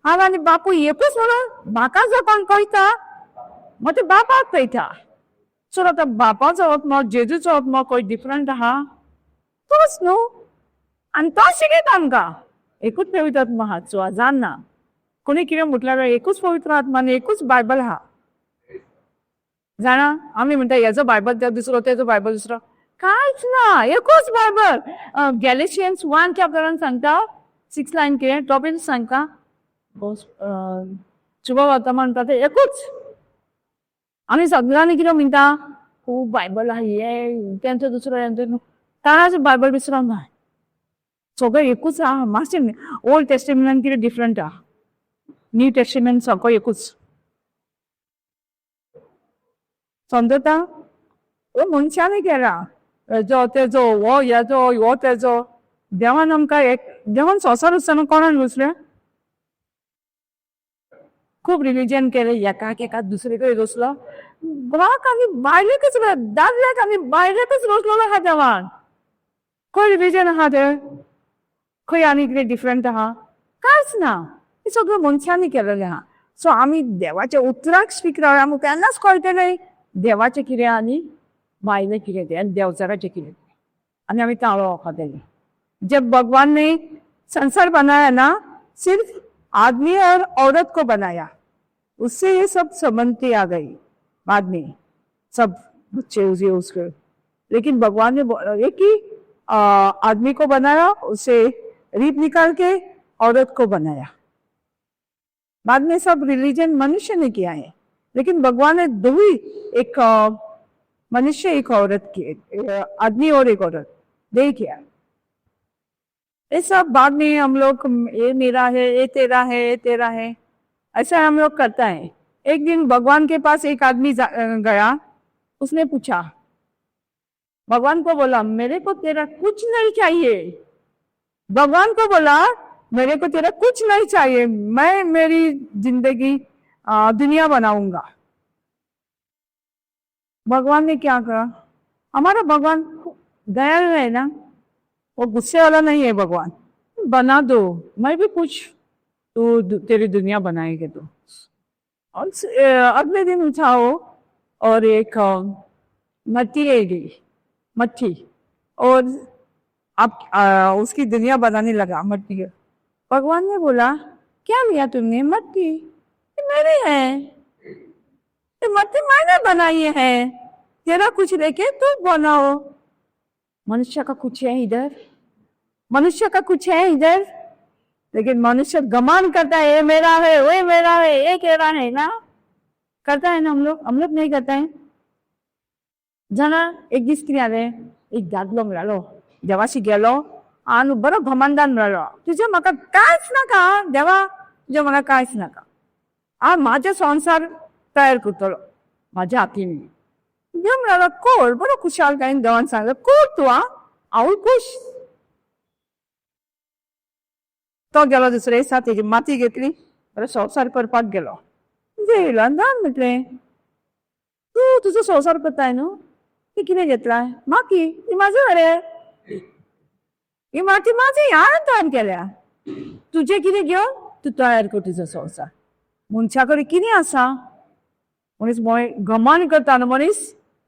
हांव आनी बापूय एकूच म्हणून म्हाका जर कोण कळटा मग ते बापाक पळयता. चल आतां बापाचो आत्मो जेजूचो आत्मो खंय डिफरंट आहा तोच न्हू, आनी तो शिकयता आमकां. एकूच पवित्र आत्मा आहा, चुआ ना कोणी कितें म्हटल्यार एकूच पवित्र आत्मा आनी एकूच बायबल आहा. जाणा आमी म्हणटा हेजो बायबल त्या दुसरो, तेजो बायबल दुसरो, कांयच ना, एकूच बायबल. गॅलेशियन्स 1 चॅप्टरान सांगता 6 लायन कितें टॉपीक सांगता, शुभ वर्तमान म्हणटा ते एकूच. आमी सगळ्यांनी कितें म्हणटा खूब बायबल आहा, हे तेंचो दुसरो तेंचो, ताणाच बायबल विसरोंक जाय. सगळें एकूच आहा. मातशें ओल्ड टेस्टिमेंटान कितें डिफरंट आहा, न्यू टेस्टिमेंट सगळो एकूच. समजता? हो मनशांनी केला, हेजो तेजो, हो हेजो, हो तेजो. देवान आमकां एक, देवान संवसार आसतना कोणाक घुसले? खूब रिलिजन केले, एकाक एका दुसरे कडेन रचलो. घोवाक आनी बायलेकच, दादल्याक आनी बायलेकच रचलेलो आहा देवान. खंय रिलिजन आहा तें? खंय आनी कितें डिफरंट आहा? कांयच ना. हें सगळें मनशांनी केलेलें आहा. सो आमी देवाच्या उतराक स्पीक रावया, आमकां केन्नाच कळटलें देवाचें कितें आनी बायलें कितें तें आनी देंवचाराचें कितें तें. आनी आमी ताळो खातले. जब भगवान ने संसार बनाया ना, सिर्फ आदमी और औरत को बनाया, उससे ये सब संबंधी आ गई बाद में, सब बच्चे उसे उसके. लेकिन भगवान ने एक ही आदमी को बनाया, उसे रीप निकाल के औरत को बनाया. बाद में सब रिलीजन मनुष्य ने किया है, लेकिन भगवान ने दो ही, एक मनुष्य एक औरत की, आदमी और एक औरत दे किया. ये सब बाद में हम लोग ये मेरा है, ये तेरा है, ये तेरा है, ऐसा हम लोग करता है. एक दिन भगवान के पास एक आदमी गया. उसने पूछा, भगवान को बोला, मेरे को तेरा कुछ नहीं चाहिए. भगवान को बोला, मेरे को तेरा कुछ नहीं चाहिए, मैं मेरी जिंदगी दुनिया बनाऊंगा. भगवान ने क्या कहा? हमारा भगवान दयालु है ना, वो गुस्से वाला नहीं है भगवान. बना दो, मैं भी कुछ, तू तेरी दुनिया बनाएंगे तो. और अगले दिन उठाओ और एक मट्टी ले गई, मट्टी, और अब उसकी दुनिया बनाने लगा मट्टी के. भगवान ने बोला, क्या लिया तुमने? मट्टी. ये मेरी है, ये मट्टी मैंने बनाई है, तेरा कुछ लेके तू बनाओ. मनुष्य का कुछ है इधर? मनुष्य का कुछ है इधर? लेकिन मनुष्य घमंड करता है, ये मेरा है, वो मेरा है, ये तेरा है ना, करता है ना हम लोग? हम लोग नहीं करता है. जाणा, एक दीस कितें जालें, एक दादलो मेळ्ळो, देवाशी गेलो आनी बरो घमंडान मेळ्ळो, तुजें म्हाका कांयच नाका देवा, तुजें म्हाका कांयच नाका, हांव म्हाजे संवसार तयार करतलो म्हाज्या हातीन. देव म्हणलो, कर. बरो खुशालकायेन देवान सांगलें, कर तूं, आं, हांवूय खूश. तो गेलो दुसरे दिसा, तेजी माती घेतली, बरो संवसार करपाक गेलो. देव येयलो आनी देवान म्हटलें, तूं तुजो संवसार करताय न्हू, ती कितें घेतलाय? माती. ती म्हाजी मरे, ही माती म्हाजी, हांवें तयार केल्या. तुजें कितें घेवन तूं तयार कर तुजो संवसार. मनशा कडेन कितें आसा? मनीस मोय घमंड करता न्हू मनीस,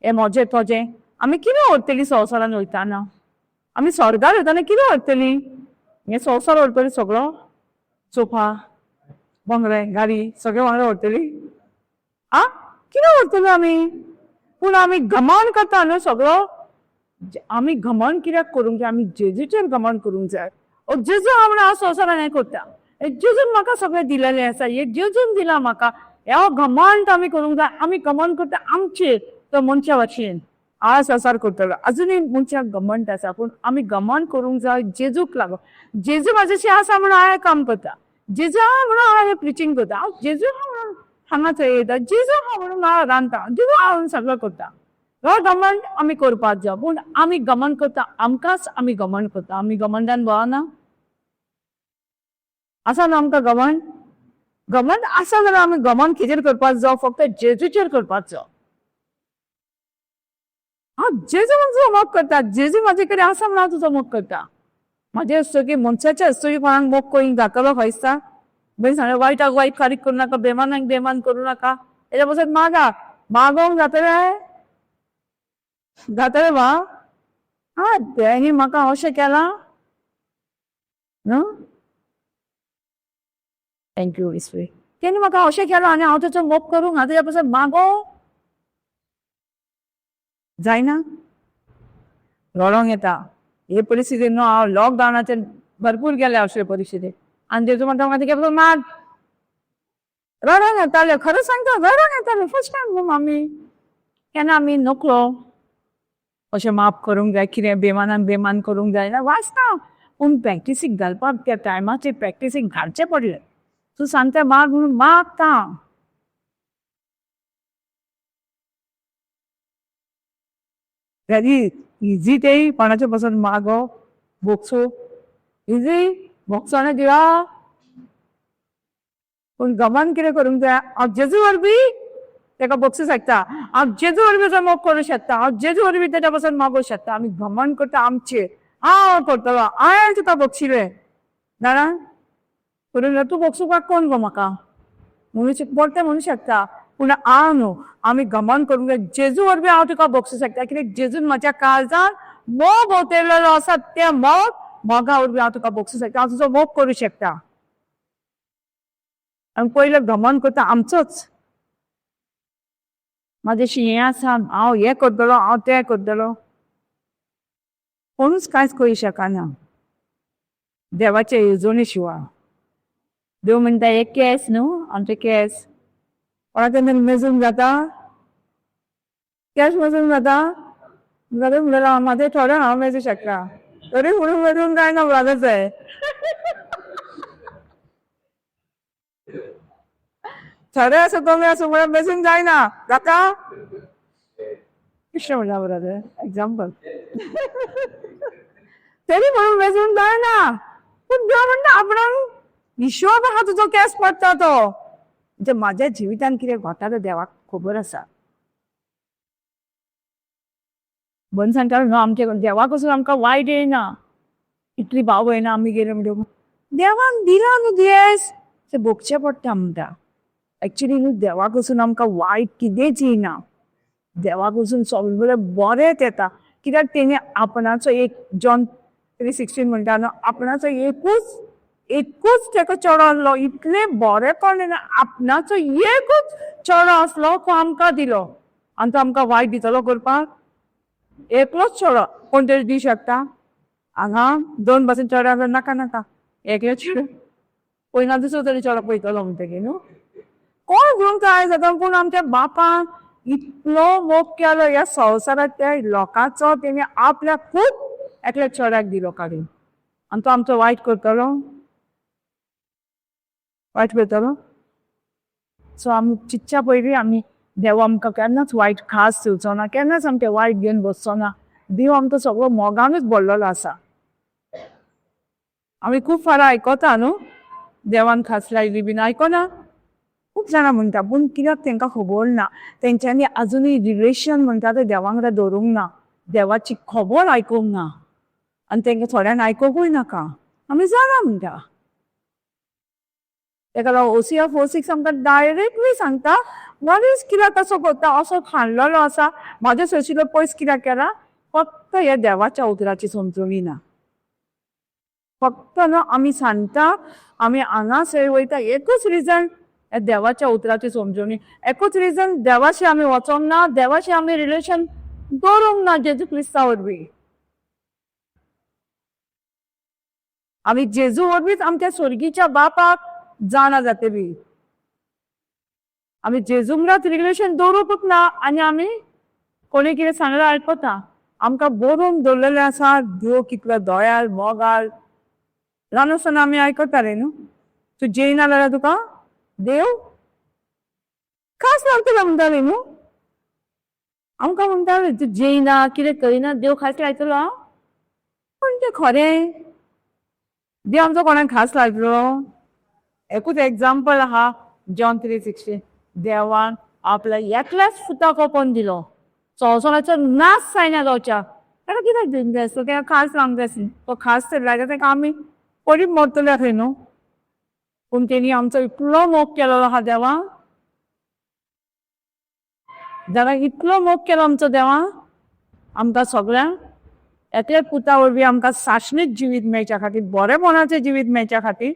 हें म्हजें तुजें. आमी कितें व्हरतलीं संवसारान वयताना? आमी स्वर्गार वयताना कितें व्हरतलीं? हें संवसार व्हरतली सगळो? सोफा, बंगले, गाडी सगळें वांगडा व्हरतली? आं, कितें व्हरतली आमी? पूण आमी घमंड करता न्हू सगळो. आमी घमंड कित्याक करूंक जाय? आमी जेजूचेर घमंड करूंक जाय. ओ जेजू आहा म्हणून हांव संवसारान हें करता, हे जेजून म्हाका सगळें दिलेलें आसा, हे जेजून दिलां म्हाका, हो घमंड आमी करूंक जाय. आमी घमंड करता आमचेर, तो मनशा भाशेन हांव संवसार करतलो. अजुनूय मनशाक घमंड आसा, पूण आमी घमंड करूंक जाय जेजूक लागून. जेजू म्हाजेशी आसा म्हणून हांव हें काम करता, जेजू आहा म्हणून हांव हें प्रिचींग करता, हांव जेजू आहा म्हणून हांगा थंय वयता, जेजू आहा म्हणून हांव रांदता, जेजू आहा म्हणून सगळें करता. हो घमंड आमी करपाक जाय. पूण आमी घमंड करता आमकांच, आमी घमंड करता. आमी घमंडान भोंवना? आसा न्हू आमकां घमंड? घमंड आसा जाल्यार आमी घमंड कितेर करपाक जाय? फक्त जेजूचेर करपाक जाय. हांव जेजू म्हूण तुजो मोग करता, जेजू म्हाजे कडेन आसा म्हणून हांव तुजो मोग करता. म्हाजे हस्तुकी, मनशाच्या हस्तुकी कोणाक मोग करूंक जातलो खंय दिसता? बरें सांगलें, वायटाक वायट फारीक करूं नाका, बेमानाक बेमान करूं नाका, हेज्या पासत मागा. मागोंक जातलें? जातलें बा? आं, तेणी म्हाका अशें केलां न्हू, thank you इसवी, तेणी म्हाका अशें केलां आनी हांव तेचो मोग करूंक ना, तेज्या पासत मागो जायना? रडोंक येता हे परिस्थितीन न्हू. हांव लॉकडावनाचेर भरपूर गेले अशे परिस्थितीक आनी जेजू म्हणटा म्हाका तुगे माग. रडोंक येतालें, खरें सांगता, रडोंक येतालें. फर्स्ट टायम न्हू मामी, केन्ना आमी नकळो. अशें माफ करूंक जाय, कितें बेमानान बेमान करूंक जायना वाचता, पूण प्रॅक्टिसीक घालपाक त्या टायमाचेर प्रॅक्टिसीक घालचें पडलें. तूं सांगता माग म्हणून मागता हांव. इजी तें कोणाचें पसून मागप भोगसो इजी भोगसोणें दिवा, पूण गमान कितें करूंक जाय, हांव जेजू वरवीं ताका भोगसूं शकता, हांव जेजू वरवीं ताचो मोग करूं शकता, हांव जेजू वरवीं ताच्या पसून मागूंक शकता. आमी घमंड करता आमचेर, हांव करतलो, हांवें तुका भोगशिलें जाणा करून, तूं भोगसुपाक कोण गो म्हाका म्हणू परतें म्हणू शकता. पूण हांव न्हू, आमी घमंड करूंक जाय जेजू वरवीं हांव तुका भोगसूं शकता, कित्याक जेजून म्हज्या काळजान मोग ओतयलेलो आसा, त्या मोग मोगा वरवीं हांव तुका भोगसूं शकता, हांव तुजो मोग करूं शकता. आनी पयलें घमंड करता आमचोच, म्हाजेशी हें आसा, हांव हें करतलो, हांव तें करतलो. कोणूच कांयच करूं शकना देवाचे येवजणे शिवाय. देव म्हणटा हे केंस न्हू, आमचे केंस कोणाचे मेजून जाता, केंस मेजून जाता जाल्यार म्हणलें म्हाजे थोडे हांव मेजूं शकता, तरी म्हणून मेजून जायना ब्रदर्स. थोडे आसा कमी आसा म्हणल्यार मेजून जायना जाता, कितें म्हणटा ब्रदर एग्जाम्पल, तरी म्हणून मेजून जायना. पूण देव म्हणटा आपणाक हिशोब आहा तुजो केंस पडटा तो. म्हणजे म्हाज्या जिवितान कितें घडटा तें देवाक खबर आसा. बन सांगता न्हू आमचे देवाक वचून आमकां वायट येयना, इतली भाव भयणां आमी गेले म्हणटकीर देवान दिला न्हू दुयेंस, तें भोगचें पडटा म्हणटा. एक्चुली न्हू देवाक वचून आमकां वायट कितेंच येयना, देवाक वचून सगळें बरेंच येता. कित्याक तेणी आपणाचो एक जॉन 3:16 म्हणटा न्हू, आपणाचो एकूच एकूच ताका चेडो आसलो, इतलें बरेंपण आपणाचो एकूच चेडो आसलो तो आमकां दिलो, आनी तो आमकां वायट दितलो करपाक? एकलोच चेडो कोण तरी दिवं शकता? हांगा दोन पासून चेडो आसलो नाका नाका, एकलो चेडो पयना दुसरो तरी चेडो पळयतलो म्हणटकीर न्हू कोण घेवंक तयार जाता. पूण आमच्या बापान इतलो मोग केलो ह्या संवसारांत त्या लोकांचो, तेणी आपल्या खूब एकल्या चेड्याक दिलो काडून, आनी तो आमचो वायट करतलो, वायट करतलो. सो आमी चिंतच्या पयलीं आमी देव आमकां केन्नाच वायट खास दिवचो ना, केन्नाच आमचें वायट घेवन बसचो ना. देव आमकां सगळो मोगानूच भरलेलो आसा. आमी खूब फारां आयकता न्हू देवान खास लायली बीन आयकना खूब जाणां म्हणटा, पूण कित्याक तांकां खबर ना, तेंच्यांनी आजुनूय रिलेशन म्हणटा तें देवा वांगडा दवरूंक ना, देवाची खबर आयकूंक ना, आनी तांकां थोड्यांक आयकुंकूय नाका. आमी जाणा म्हणटा. ताका लागून ओसिया 4:6 आमकां डायरेक्टली सांगता मनीस कित्याक असो करता, असो खाणलेलो आसा, म्हाज्या सरशिल्लो पयस कित्याक केला, फक्त ह्या देवाच्या उतराची समजणी ना. फक्त न्हू आमी सांगता आमी हांगासर वयता, एकूच रिजन ह्या देवाच्या उतराची समजणी, एकूच रिजन देवाशी आमी वचोंक ना, देवाशी आमी रिलेशन दवरूंक ना जेजू क्रिस्ता वरवीं. आमी जेजू वरवींच आमच्या स्वर्गीच्या बापाक जाणा जातली. आमी जेजू वांगडाच रिलेशन दवरूंकूच ना, आनी आमी कोणी कितें सांगल्यार आयकता. आमकां बरोवन दवरलेलें आसा देव कितलो दयाळ मोगाळ. ल्हान आसतना आमी आयकताले न्हू, तूं जेयना जाल्यार तुका देव खास लागतलो म्हणटाले न्हू, आमकां म्हणटाले तूं जेयना कितें करिना देव खास लायतलो. पूण तें खरें, देव आमचो कोणाक खास लायतलो? एकूच एग्जाम्पल आहा जॉन 3:16, देवान आपल्या एकल्याच पुताक ओपोवन दिलो, संवसाराचो नाश जायना जावच्या. ताका कित्याक दिवंक जाय आसलो, ताका खास लावंक जाय आसली, तो खास तरी लायता ताका आमी पडीत मरतले आसले न्हू. पूण तेणी आमचो इतलो मोग केलेलो आहा देवान, देवान इतलो मोग केलो आमचो देवान, आमकां सगळ्यांक एकल्या पुता वरवीं आमकां साशणीत जिवीत मेळच्या खातीर, बरेपणाचें जिवीत मेळच्या खातीर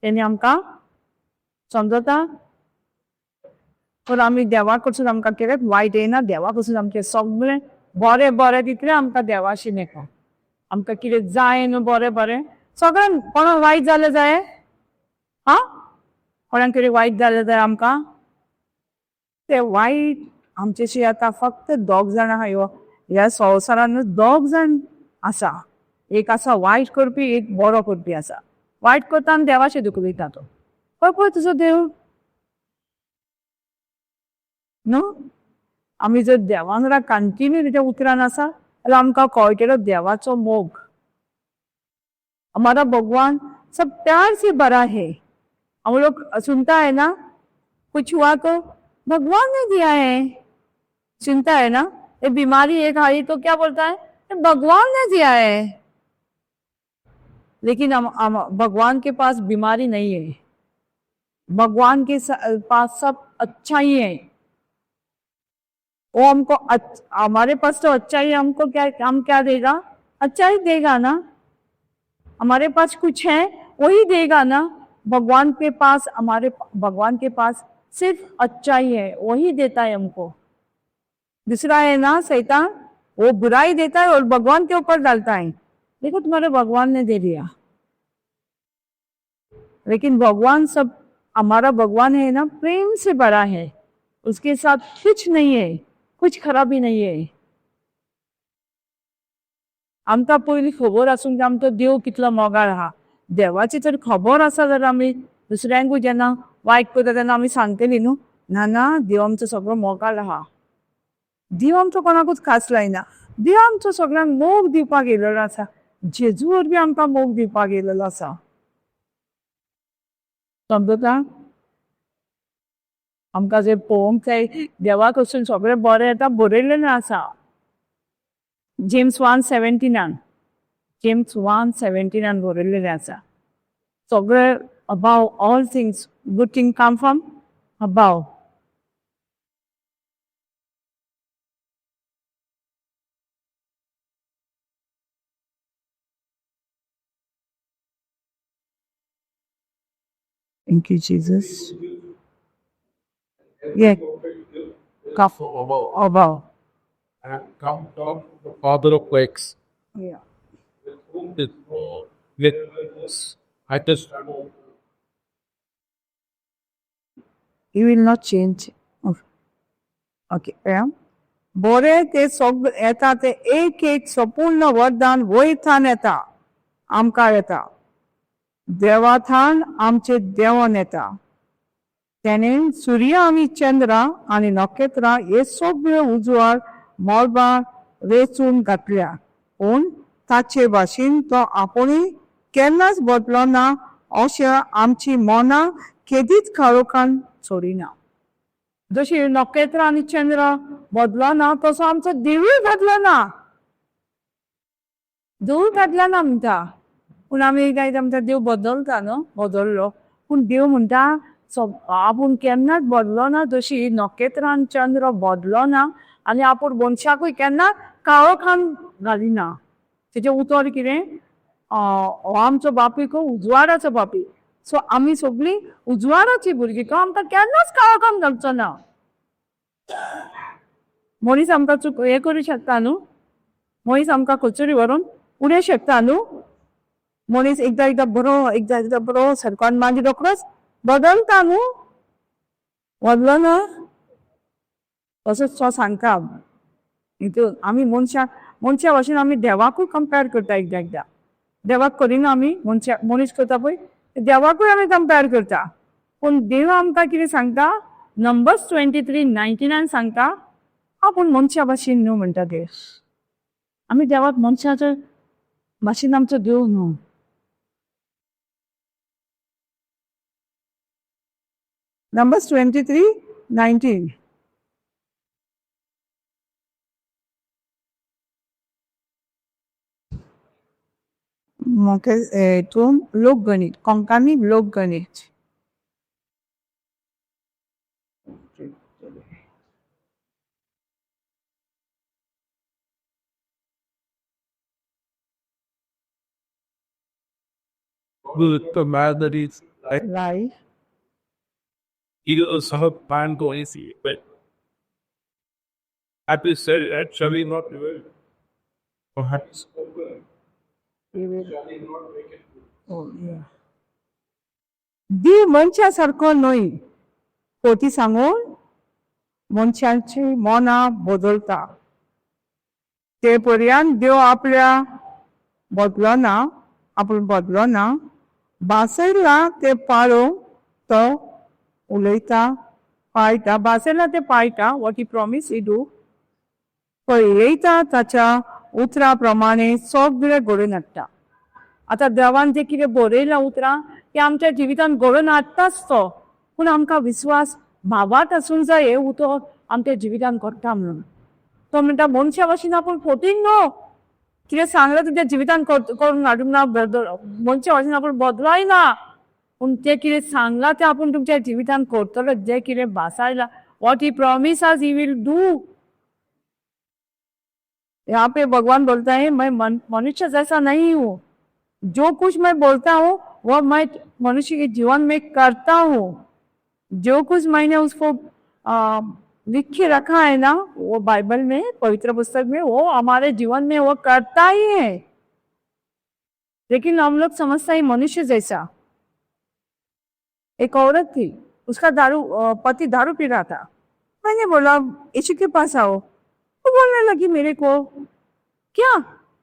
तेणी आमकां समजता. पूण आमी देवा कडसून आमकां कितेंच वायट येयना, देवा कडसून आमचें सगळें बरें बरें तितलें आमकां देवाशी येता. आमकां कितें जाय न्हू बरें बरें सगळें, कोणाक वायट जालें जाय, आं कोणाक कितें वायट जालें जाय आमकां, तें वायट आमचेशी आतां फक्त दोग जाणां आहा, ह्यो ह्या संवसारान दोग जाण आसा, एक आसा वायट करपी, एक बरो करपी आसा. वायट करता आनी देवाचें दुखयता तो. पळय पळय तुजो देव न्हू. आमी जर देवा वांगडा कंटिन्यू तेच्या उतरान आसा जाल्यार आमकां कळटलो देवाचो मोग. हमारा भगवान सब प्यार से भरा है. हम लोग सुनता है ना, कुछ हुआ तो भगवान ने दिया है. सुनता है ना, ये बीमारी एक आई तो क्या बोलता है, ये भगवान ने दिया है. लेकिन हम भगवान के पास बीमारी नहीं है. भगवान के पास सब अच्छा ही है. वो हमको हमारे पास तो अच्छा ही, हमको क्या, हम क्या देगा, अच्छा ही देगा ना. हमारे पास कुछ है वही देगा ना. भगवान के पास, हमारे भगवान के पास सिर्फ अच्छा ही है, वही देता है हमको. दूसरा है ना शैतान, वो बुराई देता है और भगवान के ऊपर डालता है, देखो तुम्हारे भगवान ने दे दिया. लेकिन भगवान सब, हमारा भगवान है ना, प्रेम से भरा है, उसके साथ कुछ नहीं है, कुछ खराबी नहीं है. आमकां पयलीं खबर आसूंक जाय आमचो देव कितलो मोगाळ आहा. देवाची जर खबर आसा जाल्यार आमी दुसऱ्यांकूय जेन्ना वायट करता तेन्ना आमी सांगतली न्हू, ना ना देव आमचो सगळो मोगाळ आहा, देव आमचो कोणाकूच खास लायना, देव आमचो सगळ्यांक मोग दिवपाक येयलेलो आसा, जेजू वरवीं आमकां मोग दिवपाक येयलेलो आसा. समजता? आमकां जर पळोवंक जाय देवा कडसून सगळें बरें येता, बरयल्लें आसा जेम्स 1:17, जेम्स 1:17 बरयल्लें आसा. सगळें above all things good thing come from above. Thank you, Jesus. Yeah. Come above. And come from the Father of lights. Yeah. With I just He will not change. Okay. Yeah. बरें ते सगळें येता ते एक एक संपूर्ण वरदान वयथान येता, आमकां येता, देवाथान आमचे देवान येता. तेणे सूर्य आनी चंद्र आनी नखेत्रां हे सगळे उजवाड मळबार रेचून घातल्या, पूण ताचे भाशेन तो आपुणूय केन्नाच बदलो ना अशें आमची मनां केदीच काळोखान सोडिना. जशी नखेत्रां आनी चंद्र बदलना तसो आमचो देवूय बदलना, देवूय बदलना म्हणटा. पूण आमी काय आमचो देव बदलता न्हू, बदल्लो. पूण देव म्हणटा आपूण केन्नाच बदलना, जशी नखेत्रां आनी चंद्र बदलना आनी आपूण मनशाकूय केन्ना काळोखान घालिना. तेजें उतर कितें, हो आमचो बापूय खंय उजवाडाचो बापूय. सो आमी सगळीं उजवाडाची भुरगीं, तो आमकां केन्नाच काळोखान घालचो ना. मनीस आमकां चूक हें करूं शकता न्हू, मनीस आमकां कचोरी व्हरून उडय शकता न्हू. मनीस एकदां एकदां बरो, एकदां एकदां बरो सारको आनी मागीर रोखडोच बदलता न्हू, बदलो ना. तसोच तो सांगता हितून आमी मनशां मनशा भाशेन आमी देवाकूय कंपेर करता. एकदां एकदां देवाक करिना आमी, मनशा मनीस करता पळय, देवाकूय आमी कंपेर करता. पूण देव आमकां कितें सांगता, नंबर्स 23:99 सांगता, आपूण मनशा भाशेन न्हू म्हणटा देव. आमी देवाक मनशाचे भाशेन आमचो देव न्हू. नंबर्स 23:19. म्हाका हितून लोकगणीत, Konkani लोकगणीत. With the melodies like life. Eagles have pan going but Happy said actually not well. Perhaps देव मनशा सारको न्हय, फटी सांगून मनशाची मनां बदलता. ते पर्यंत देव आपल्या बदलो ना, आपूण बदलो ना, भासयला ते पाळोवंक तो उलयता, पाळटा. भासयला ते पाळटा. What he promise he do. पळयता ताच्या उतरा प्रमाणे सगळें घडोवन हाडटा. आतां देवान जें कितें बरयलां उतरां तें आमच्या जिवितांत घडोवन हाडटाच तो, पूण आमकां विस्वास भावात आसूंक जाय हें उतर आमच्या जिवितांत घडटा म्हणून. तो म्हणटा मनशा भशेन आपूण फोटींग न्हू, कितें सांगलें तुमच्या जिवितांत करून हाडूंक ना, मनशा भशेन आपूण बदलाय ना, पूण तें कितें सांगलां तें आपूण तुमच्या जिवितांत करतलो. जें कितें भासायलां, what he promise us he will do. यहाँ पे भगवान बोलता है मैं मनुष्य जैसा नहीं हूँ, जो कुछ मैं बोलता हूँ वो मैं मनुष्य के जीवन में करता हूँ. जो कुछ मैंने उसको लिख के रखा है ना, वो बाइबल में, पवित्र पुस्तक में, वो हमारे जीवन में वो करता ही है. लेकिन हम लोग समझता है मनुष्य जैसा. एक औरत थी, उसका दारू पति दारू पी रहा था. मैंने बोला यीशु के पास आओ. वो बोलने लगी मेरे को, क्या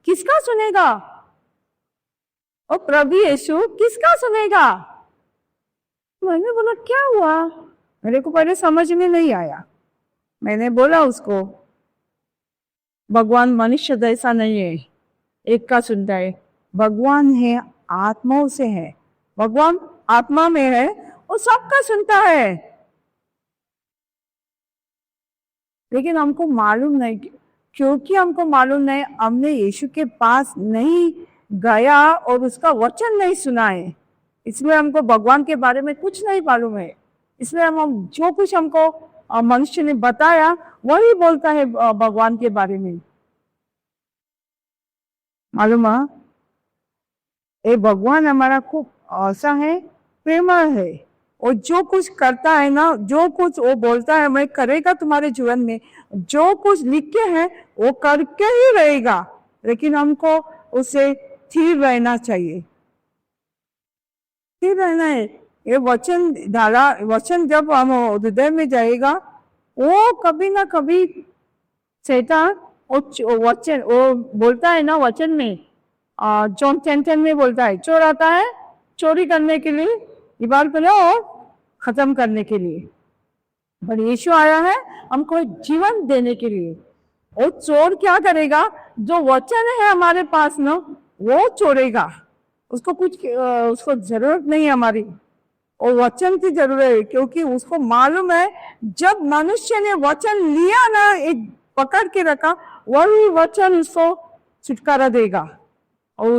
किसका सुनेगा? ओ प्रभु यीशु किसका सुनेगा? मैंने बोला क्या हुआ? मेरे को पहले समझ में नहीं आया. मैंने बोला उसको, भगवान मनुष्य जैसा नहीं है, एक का सुनता है. भगवान है आत्माओं से है, भगवान आत्मा में है, वो सबका सुनता है. लेकिन हमको मालूम नहीं, क्योंकि हमको मालूम नहीं, हमने यीशु के पास नहीं गया और उसका वचन नहीं सुना है, इसलिए हमको भगवान के बारे में कुछ नहीं मालूम है. इसलिए हम जो कुछ हमको मनुष्य ने बताया वही बोलता है भगवान के बारे में. मालूम है ये भगवान हमारा खूब ऐसा है, प्रेमळ है. और जो कुछ करता है ना, जो कुछ वो बोलता है मैं करेगा तुम्हारे जीवन में, जो कुछ लिख के है वो करके ही रहेगा. लेकिन हमको उसे स्थिर रहना चाहिए, स्थिर रहना है. ये वचन डाला, वचन जब हम हृदय में जाएगा, वो कभी ना कभी शैतान वो वचन वो बोलता है ना, वचन में जॉन 10:10 में बोलता है, चोर आता है चोरी करने के लिए, दीवार पर और खत्म करने के लिए, पर यीशु आया है हमको जीवन देने के लिए. और चोर क्या करेगा? जो वचन है हमारे पास ना, वो चोरेगा. उसको कुछ उसको जरूरत नहीं है हमारी, और वचन की जरूरत है, क्योंकि उसको मालूम है जब मनुष्य ने वचन लिया ना, एक पकड़ के रखा, वही वचन उसको छुटकारा देगा और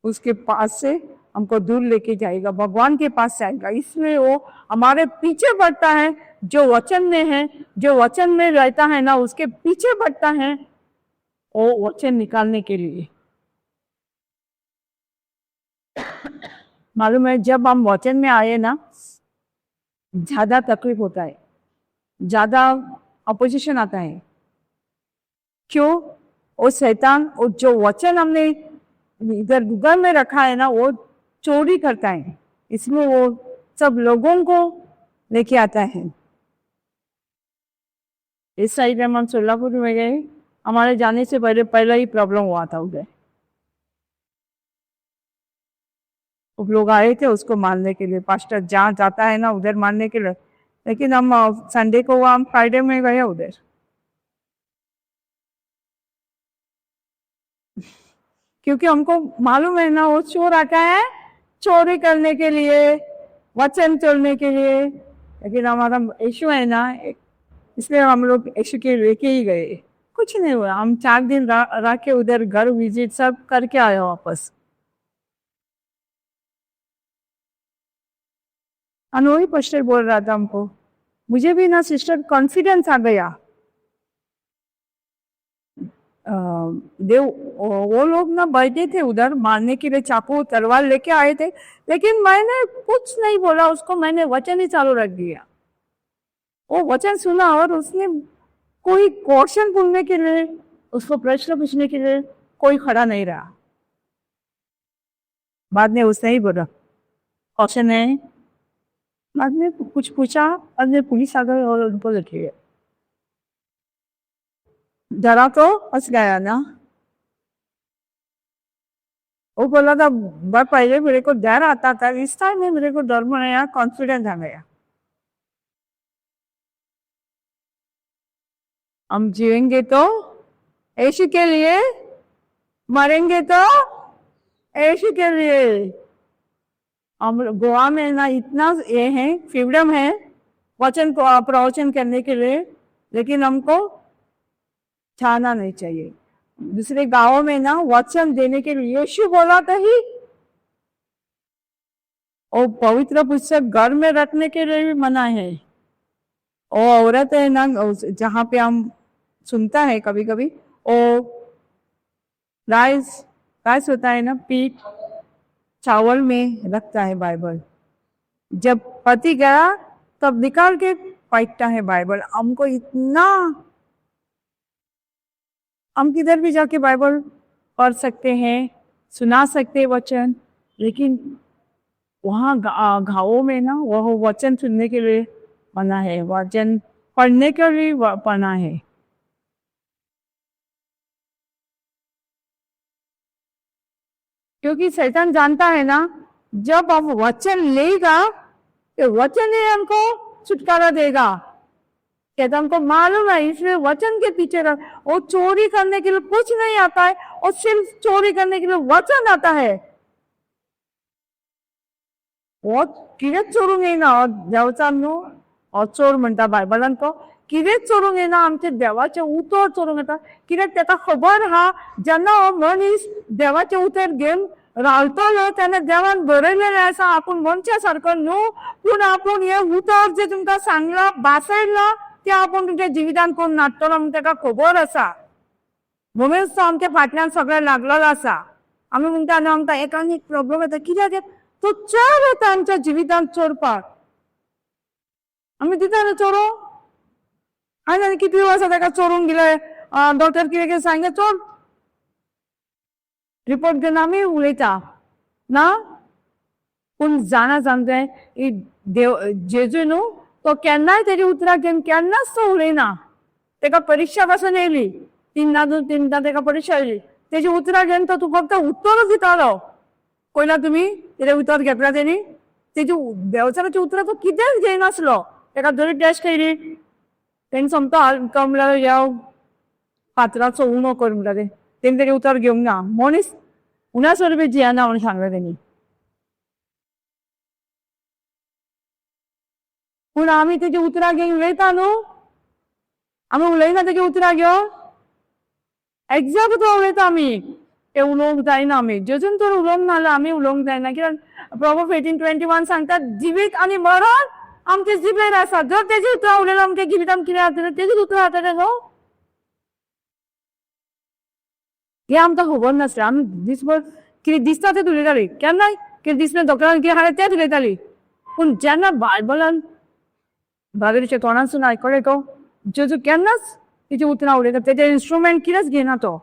उसके पास से हमको दूर लेके जाएगा, भगवान के पास जाएगा. इसलिए वो हमारे पीछे बढ़ता है, जो वचन में है, जो वचन में रहता है ना, उसके पीछे बढ़ता है वो वचन निकालने के लिए. मालूम है जब हम वचन में आए ना, ज्यादा तकलीफ होता है, ज्यादा अपोजिशन आता है. क्यों? वो शैतान और जो वचन हमने इधर गूगल में रखा है ना, वो चोरी करता है. इसमें वो सब लोगों को लेके आता है. इस साइड में हम सोलापुर में गए, हमारे जाने से पहले पहला ही प्रॉब्लम हुआ था उधर. वो लोग आए थे उसको मारने के लिए, पास्टर जहाँ जाता है ना उधर मारने के लिए. लेकिन हम संडे को हुआ, हम फ्राइडे में गए उधर, क्योंकि हमको मालूम है ना वो चोर आता है चोरी करने के लिए, वचन चोरने के लिए. लेकिन हमारा यीशु है ना, इसलिए हम लोग यीशु के लेके ही गए. कुछ नहीं हुआ, हम 4 दिन रह के उधर घर विजिट सब करके आए वापस. और वही पास्टर बोल रहा था हमको, मुझे भी ना सिस्टर कॉन्फिडेंस आ गया. देव वो लोग ना बैठे थे उधर मारने के लिए, चाकू तलवार लेके आए थे, लेकिन मैंने कुछ नहीं बोला उसको, मैंने वचन ही चालू रख दिया. वो वचन सुना और उसने कोई क्वेश्चन पूछने के लिए, उसको प्रश्न पूछने के लिए कोई खड़ा नहीं रहा. बाद में उसने ही बोला क्वेश्चन है, बाद में कुछ पूछा, बाद में पुलिस आ गई और उनको लेके गए. डरा तो फंस गया ना। वो बोला था भाई पहले मेरे को डर आता था, इस टाइम में मेरे को डर बनाया, कॉन्फिडेंस आ गया। हम जिएंगे तो यीशु के लिए, मरेंगे तो यीशु के लिए। हम गोवा में ना इतना ये है, फ्रीडम है वचन को प्रवचन करने के लिए, लेकिन हमको छाना नहीं चाहिए। दूसरे गांवों में ना वचन देने के लिए यीशु बोला तो ही, और पवित्र पुस्तक घर में रखने के लिए भी मना है। और औरत है ना, जहाँ पे हम सुनता है कभी कभी, वो राइस राइस होता है ना, पीठ चावल में रखता है बाइबल। जब पति गया तब निकाल के फेंकता है बाइबल। हमको इतना, हम किधर भी जाके बाइबल पढ़ सकते हैं, सुना सकते हैं वचन, लेकिन वहाँ गाँवों में ना वह वचन सुनने के लिए मना है, वचन पढ़ने के लिए मना है। क्योंकि शैतान जानता है ना, जब हम वचन लेगा तो वचन ही हमको छुटकारा देगा। शैतान को मालूम है, इसलिए वचन के पीछे रख। वो चोरी करने के लिए कुछ नहीं आता है, और सिर्फ चोरी करने के लिए वचन आता है। वो कितेंच चोरूंक येयना देवचान न्हू, हो चोर म्हणटा बायबलान, तो कितेंच चोरूंक येयना, आमचें देवाचें उतर चोरूंक येता। कित्याक तेका खबर आहा, जेन्ना हो मनीस देवाचें उतर घेवन रावतलो तेन्ना देवान बरयलेलें आसा आपूण मनशा सारको न्हू, पूण आपूण हें उतर जें तुमकां सांगलां भासयलां तें आपूण तुमच्या जिवितान करून नाडटलो म्हूण तेका खबर आसा। म्हणूनच तो आमच्या फाटल्यान सगळें लागलेलो आसा। आमी म्हणटा न्हू आमकां एकान एक प्रॉब्लम येता, कित्याक तो चोर येता आमच्या जिवितान चोरपाक। आमी दिता न्हू चोरूं, आनी आनी कितली वर्सां ताका चोरूंक दिले, डॉक्टर कितें कितें सांगले, चोर रिपोर्ट घेवन आमी उलयता ना। पूण जाणा जावंक जाय, देव जेजू न्हू तो केन्नाय तेजी उतरां घेवन केन्नाच तो उलयना। तेका परिक्षा पासून येयली, तीनदां दोन तीनदां तेका परिक्षा येयली, तेजी उतरां घेवन तो तूं फक्त उत्तरूच दितालो। पळयला तुमी तेजें उतर घेतला तेणी, तेजी देवचाराची उतरां तो कितेंच घेयनासलो। तेका जरी टेस्ट केली तेणी सोमतो तो म्हणल्यार ह्या फातराचो उणो कर म्हणटा तें, तेणी तेजें उतर घेवंक ना। मनीस उण्या स्वरुपी जियेना म्हणून सांगलें तेणी। पूण आमी तेजी उतरां घेवन उलयता न्हू, आमी उलयना तेजी उतरां घेवन, एग्जॅक्ट उतरां उलयता आमी, ते उलोवंक जायना आमी। जेजून तर उलोवंक ना जाल्यार आमी उलोवंक जायना, कित्याक प्रोवर्ब 18:21 सांगता जिवीत आनी मरण आमचे जिबेर आसा। जर तेजी उतरां उलयल्यार आमच्या जिवितान कितें जातलें, तेजीच उतरां जातलें न्हू। हें आमकां खबर नासलें। आमी दिसभर कितें दिसता तें उलयतालीं, केन्नाय कितें दिसलें डॉक्टरान कितें हाडलें तेंच उलयतालीं। पूण जेन्ना बायबलान बाबेरीच्या तोंडांतसून आयकलें तो जेजू केन्नाच तेजी उतरां उलयता, तेजें इन्स्ट्रुमेंट कितेंच घेयना तो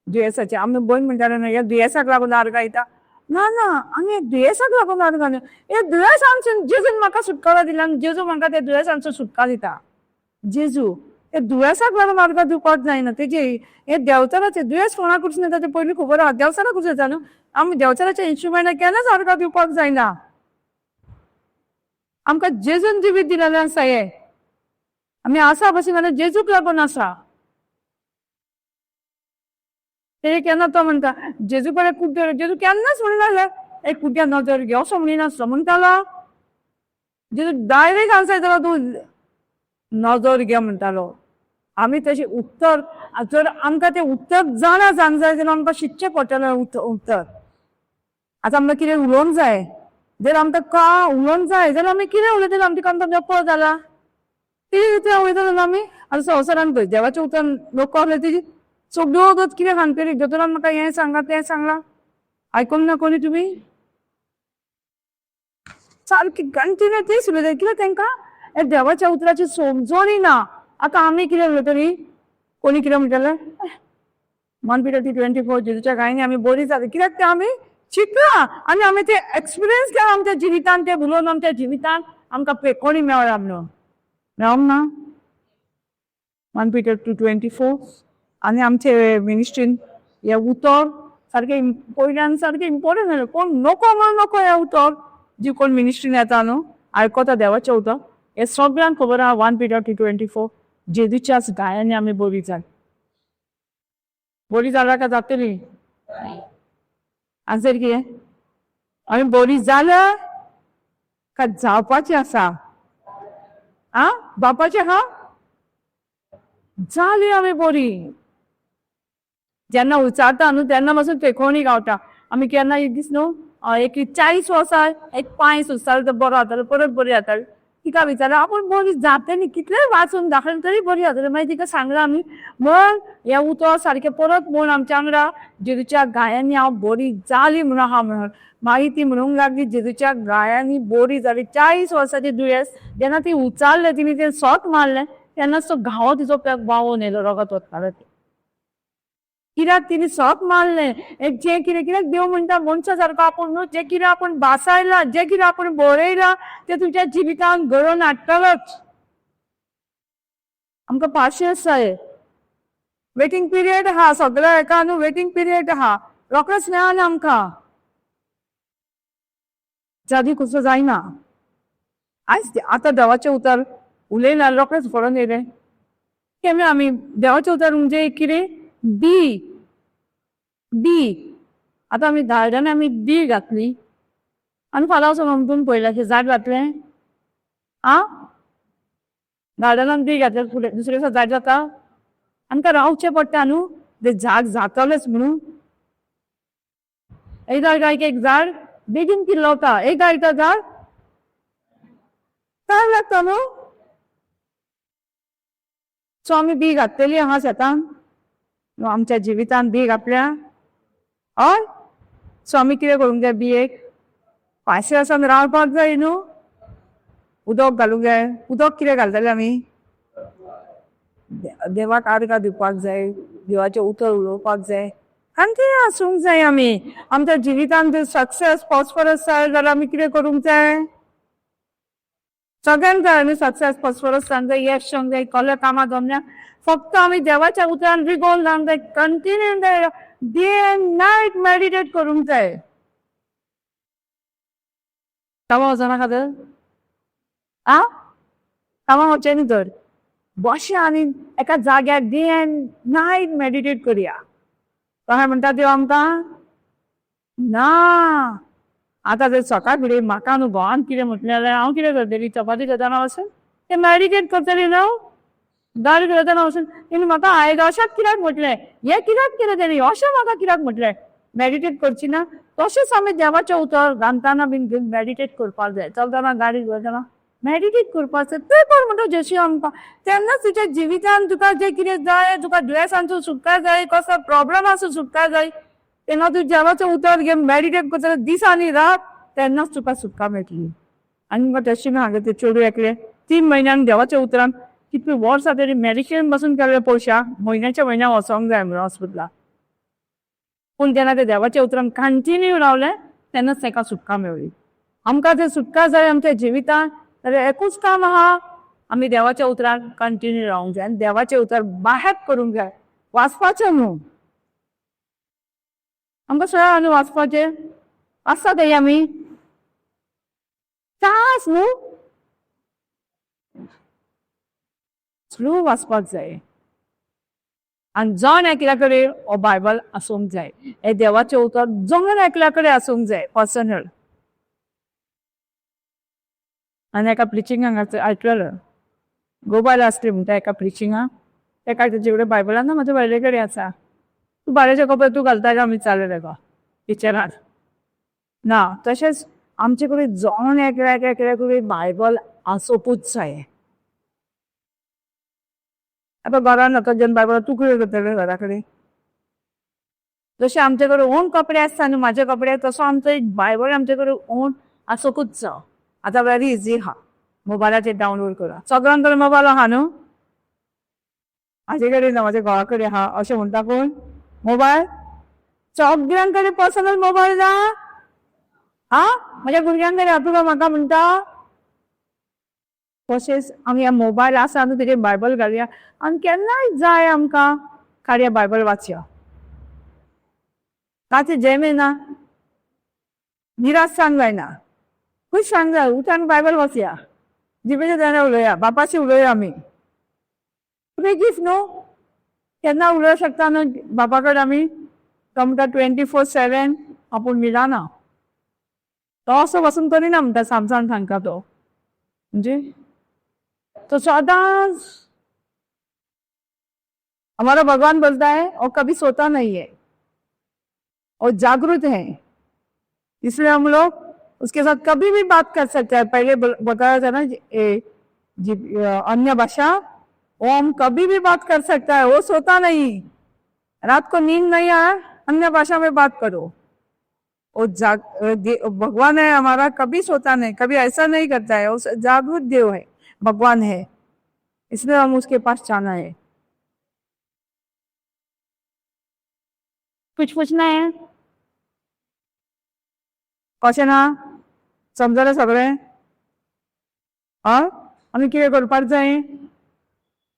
दुयेंसाचें। आमी भयण म्हणटाले न्हू ह्या दुयेंसाक लागून आर्गां दिता, ना ना आमी दुयेंसाक लागून आर्गां न्हू, हे दुयेंसांसून जेजून म्हाका सुटकारो दिला आनी जेजू म्हाका त्या दुयेंसांसून सुटका दिता। जेजू ते दुयेंसाक लागून आर्गां दिवपाक जायना, तेजे हे देंवचाराचें दुयेंस कोणाक कडसून येता तें पयलीं खबर आहा, देंवचारा कडसून येता न्हू। आमी देंवचाराच्या इन्स्ट्रुमेंटाक केन्नाच आर्गां दिवपाक जायना। आमकां जेजून जिवीत दिलेलें आसा, हें आमी आसा भशेन जाल्यार जेजूक लागून आसा। तेजें केन्ना तो म्हणटा जेजू कडेन कुड्डे, जेजू केन्नाच म्हणिनासलें एक कुड्ड्या नदर घे असो म्हणिनासलो, म्हणटालो जेजू डायरेक्ट आन्सर दितालो तूं नजर घे म्हणटालो। आमी तशें उत्तर जर आमकां तें उत्तर जाणा जावंक जाय जाल्यार आमकां शिकचें पडटलें उत्तर। आतां आमकां कितें उलोवंक जाय जर आमकां का उलोवंक जाय जाल्यार आमी कितें उलयतले, आमचें काम नकळ जालां, कितें उतरां उलयतले न्हू आमी। आतां संवसारान पळय देवाचें उतर लोक कसलें तेजी सगळ्यो वगत कितें सांगतली, दोतोरान म्हाका हें सांगलां तें सांगलां, आयकूंक ना कोणी तुमी, सारकी कंटिन्यू तेच उलयता। कित्याक तेंकां हे देवाच्या उतराची समजणी ना। आतां आमी कितें उलयतलीं, कोणी कितें म्हणटलें 1 Peter 2:24 जेजूच्या गायनी आमी बरी जाली, कित्याक तें आमी शिकलां आनी आमी ते एक्सपिरियन्स केला आमच्या जिवितान, ते उलोवन आमच्या जिवितान आमकां पेकोणी मेळ्ळा म्हणून मेळोंक ना। 1 Peter 2:24 आनी आमचे मिनिस्ट्रीन हें उतर सारकें पयल्यान सारकें इम्पोर्टंट जालें. कोण नको म्हणून नको हें उतर. जी कोण मिनिस्ट्रीन येता न्हू, आयकता देवाचें उतर, हें सगळ्यांक खबर आहा. 1 Peter 2:24, जेजूच्याच घायांनी आमी बरी जाली. बरी जाल्या काय जातली? आन्सर कितें? आमी बरी जाल्या काय जावपाची आसा? आ, जावपाचें आहा? जाली आमी बरी. जेन्ना उचारता न्हू तेन्ना पासून तेकोवणी गावता. आमी केन्ना एक दीस न्हू एक 40 वर्सां एक पांय सुजतालो, तो बरो जातालो, परत बरी जाताली. तिका विचारलें, आपूण बरी जातली, कितलेंय वाचून दाखयलें तरी बरी जातली. मागीर तिका सांगलां आमी, म्हण हें उतर सारकें परत म्हण आमच्या वांगडा, जेजूच्या घायांनी हांव बरी जाली म्हणून आहा म्हणून. मागीर ती म्हणूंक लागली, जेजूच्या घायांनी बरी जाली. 40 वर्साची दुयेंस, जेन्ना ती उचारलें, तिणी तें सोत मारलें, तेन्नाच तो घावो तिचो बावून येयलो, रगत वतालें तें. कित्याक तिणी सोत मारलें जें कितें. कित्याक देव म्हणटा, मनशा सारको आपूण न्हू, जें कितें आपूण भासायलां, जें कितें आपूण बरयलां, तें तुज्या जिवितांत घडोवन हाडटलोच. आमकां पाशयेंस जाय. वेटींग पिरियड आहा सगळ्या हेका न्हू, वेटींग पिरियड आहा, रोखडेच मेळना आमकां. जादी कसो जायना. आयज आतां देवाचें उतर उलयना, रोखडेच फळोन येयलें. केन्ना आमी देवाचें उतर म्हणजे कितें? बी बी. आतां आमी गार्डन आमी बी घातली आनी फाल्यां वचोन अमतून पळयलें, अशें झाड जातलें? आ, गार्डनान बी घातल्यार फुडें दुसरे दिसा झाड जाता? आमकां रावचें पडटा न्हू तें झाड जातलेंच म्हणून. एकदां एकदां एक झाड बेगीन किल्लवता, एकदां एकदां झाड टायम लागता न्हू. सो आमी बी घातलेली आहा शेतान, आमच्या जिवितान बी घातल्या. हय. सो आमी कितें करूंक जाय? बियेक पाशेंसान रावपाक जाय न्हू, उदक घालूंक जाय. उदक कितें घालतले आमी? देवाक आर्गां दिवपाक जाय, देवाचें उतर उलोवपाक जाय आनी तें आसूंक जाय. आमी आमच्या जिवितान जर सक्सेस प्रॉस्परस जाय जाल्यार आमी कितें करूंक जाय? सगळ्यांक जाय न्हू सक्सेस, प्रॉस्परस जावंक जाय, येश येवंक जाय, कसल्या कामां जमना. फक्त आमी देवाच्या उतरान रिगोवन जावंक जाय, कंटिन्यू जाय, डे एंड नायट मेडिटेट करूंक जाय. कामां वचना तर आ कामां वचचें न्ही तर बशें आनी एका जाग्यार डे एंड नायट मेडिटेट करया. कशें म्हणटा देव आमकां? ना, आतां जर सकाळ फुडें म्हाका न्हू घोवान कितें म्हटलें जाल्यार हांव कितें करतली? चपाती करतना वचून तें मेडिटेट करतली न्हू. गाडी करतना वचून तेणी म्हाका आयज अशेंच कित्याक म्हटलें, हें कित्याक केलें तेणी, अशें म्हाका कित्याक म्हटलें, मेडिटेट करची ना? तशेंच आमी देवाचें उतर रांदतना बीन मेडिटेट करपाक जाय, चलतना, गाडी चलयतना मेडिटेट करपाक जाय. तें कर म्हणटा जेजू आमकां. तेन्नाच तुज्या जिवितान तुका जें कितें जाय, तुका दुयेंसांचो सुटका जाय, कसलो प्रॉब्लमाचो सुटका जाय, तेन्ना तूं देवाचें उतर घेवन मेडिटेट करता दीस आनी रात, तेन्नाच तुका सुटका मेळटली. आनी म्हाका तशें सांगता, ते चेडूं एकलें 3 म्हयन्यान देवाच्या उतरान, कितलीं वर्सां तरी मेडिकेशन पासून केल्ले पयशा, म्हयन्याच्या म्हयन्या वचोंक जाय म्हणून हॉस्पिटलाक. पूण जेन्ना ते देवाच्या उतरान कंटिन्यू रावले, तेन्नाच ताका सुटका मेळ्ळी. आमकां जर सुटका जाय आमच्या जिवितान जाल्यार एकूच काम आहा, आमी देवाच्या उतरान कंटिन्यू रावंक जाय आनी देवाचें उतर बाहेर करूंक जाय, वाचपाचें न्हू. आमकां सगळें न्हू वाचपाचें आसता तें आमी तास न्हू, स्लो वाचपाक जाय. आनी जण एकल्या कडेन हो बायबल आसूंक जाय, हें देवाचें उतर जण एकल्या कडेन आसूंक जाय पर्सनल. आनी एका प्रिचिंगाक आयकलेलो, गोबायल आसली म्हणटा एका प्रिचिंगाक, तेका तेजे कडेन बायबलान ना, म्हाज्या बायले कडेन आसा, तूं बायलेचे कपडे तूं घालता काय विचारलें तेका टिचरान. ना, तशेंच आमचे कडेन जण एकल्या एकल्या कडेन बायबल आसपूच जाय. आतां घरान आतां जेन्ना बायबल तूं कितें करतलें घरा कडेन? जशें आमचे कडेन ओन कपडे आसता न्हू, म्हाजे कपडे, तसो आमचो एक बायबल आमचे कडेन ओन आसूंकूच जाय. आतां वेरी इजी आहा, मोबायलाचेर डावनलोड करा. सगळ्यां कडेन मोबायल आहा न्हू? म्हाजे कडेन ना, म्हाज्या घोवा कडेन आहा अशें म्हणटा कोण? मोबायल सगळ्यां कडेन पर्सनल मोबायल ना. आ, म्हाज्या भुरग्यां कडेन, तुका म्हाका म्हणटा. तशेंच आमी ह्या मोबायल आसा न्हू, तेजेर बायबल घालया आनी केन्नाय जाय आमकां काडया बायबल वाचया. ताचे जेमे ना, निराश सांग जायना, खूश सांग जाय. उठान बायबल वाचया, जिबेचे जाणा उलोवया, बापाशी उलोवया आमी. फ्री गिफ्ट न्हू. केन्ना उलोवंक शकता न्हू बापा कडेन आमी. तो म्हणटा 24/7 आपूण मिलाना. तो असो बसून करिना म्हणटा, सामसान सांगता तो. म्हणजे तो सदांच हमारा भगवान बोलता है और कभी सोता नहीं है और जागृत है, इसलिए हम लोग उसके साथ कभी भी बात कर सकते हैं. पहले बताया था ना, अन्य भाषा, वो हम कभी भी बात कर सकता है. वो सोता नहीं. रात को नींद नहीं आया, अन्य भाषा में बात करो. वो जाग भगवान है हमारा, कभी सोता नहीं, कभी ऐसा नहीं करता है. वो जागृत देव है, भगवान है, इसलिए हम उसके पास जाना है. कुछ पूछना है? कशें ना, समजलें सगळें? आं, आमी कितें करपाक जाय?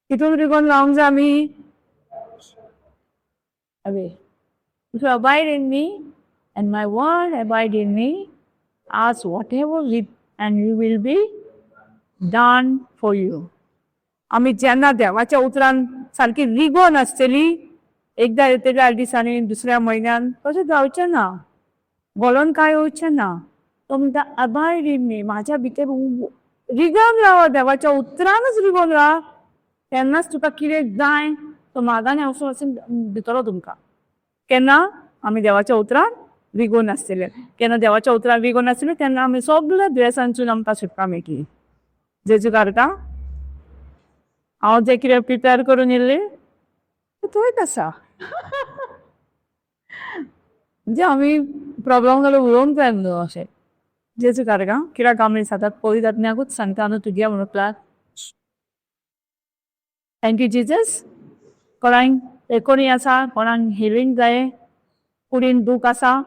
कितून रिगोन रावंक जाय आमी? अरे, if you abide in me and my word abide in me, ask whatever with and you will be done for you. आमी जेन्ना देवाच्या उतरान सारकी रिगोन आसतली, एकदां येतली आठ दिसांनी, दुसऱ्या म्हयन्यान, तशें जावचें ना, गोलोन कांय येवचें ना. तो म्हणटा अबायड इन मी, म्हाज्या भितर रिगोन रावा, देवाच्या उतरानच रिगोन राव, तेन्नाच तुका कितें जाय तो मागाने वचून वचून दितलो तुमकां. केन्ना आमी देवाच्या उतरान रिगोन आसतले, केन्ना देवाच्या उतरान रिगोन आसतले, तेन्ना आमी सगल्या दुयेंसांसून आमकां सुटका मेळटली. जेजू कारता हांव जें कितें प्रिपेर करून येयल्लें तें थंयच आसा. म्हणजे आमी प्रॉब्लम जाल्यार उलोवंक जाय न्हू अशें. जेजू कारका कित्याक आमी सदांच पवित्र आत्म्याकूच सांगता न्हू तुगे म्हणून प्लान. Thank you Jesus. कोणाक कोणी आसा, कोणाक हिलींग जाय, कुडीन दूख आसा,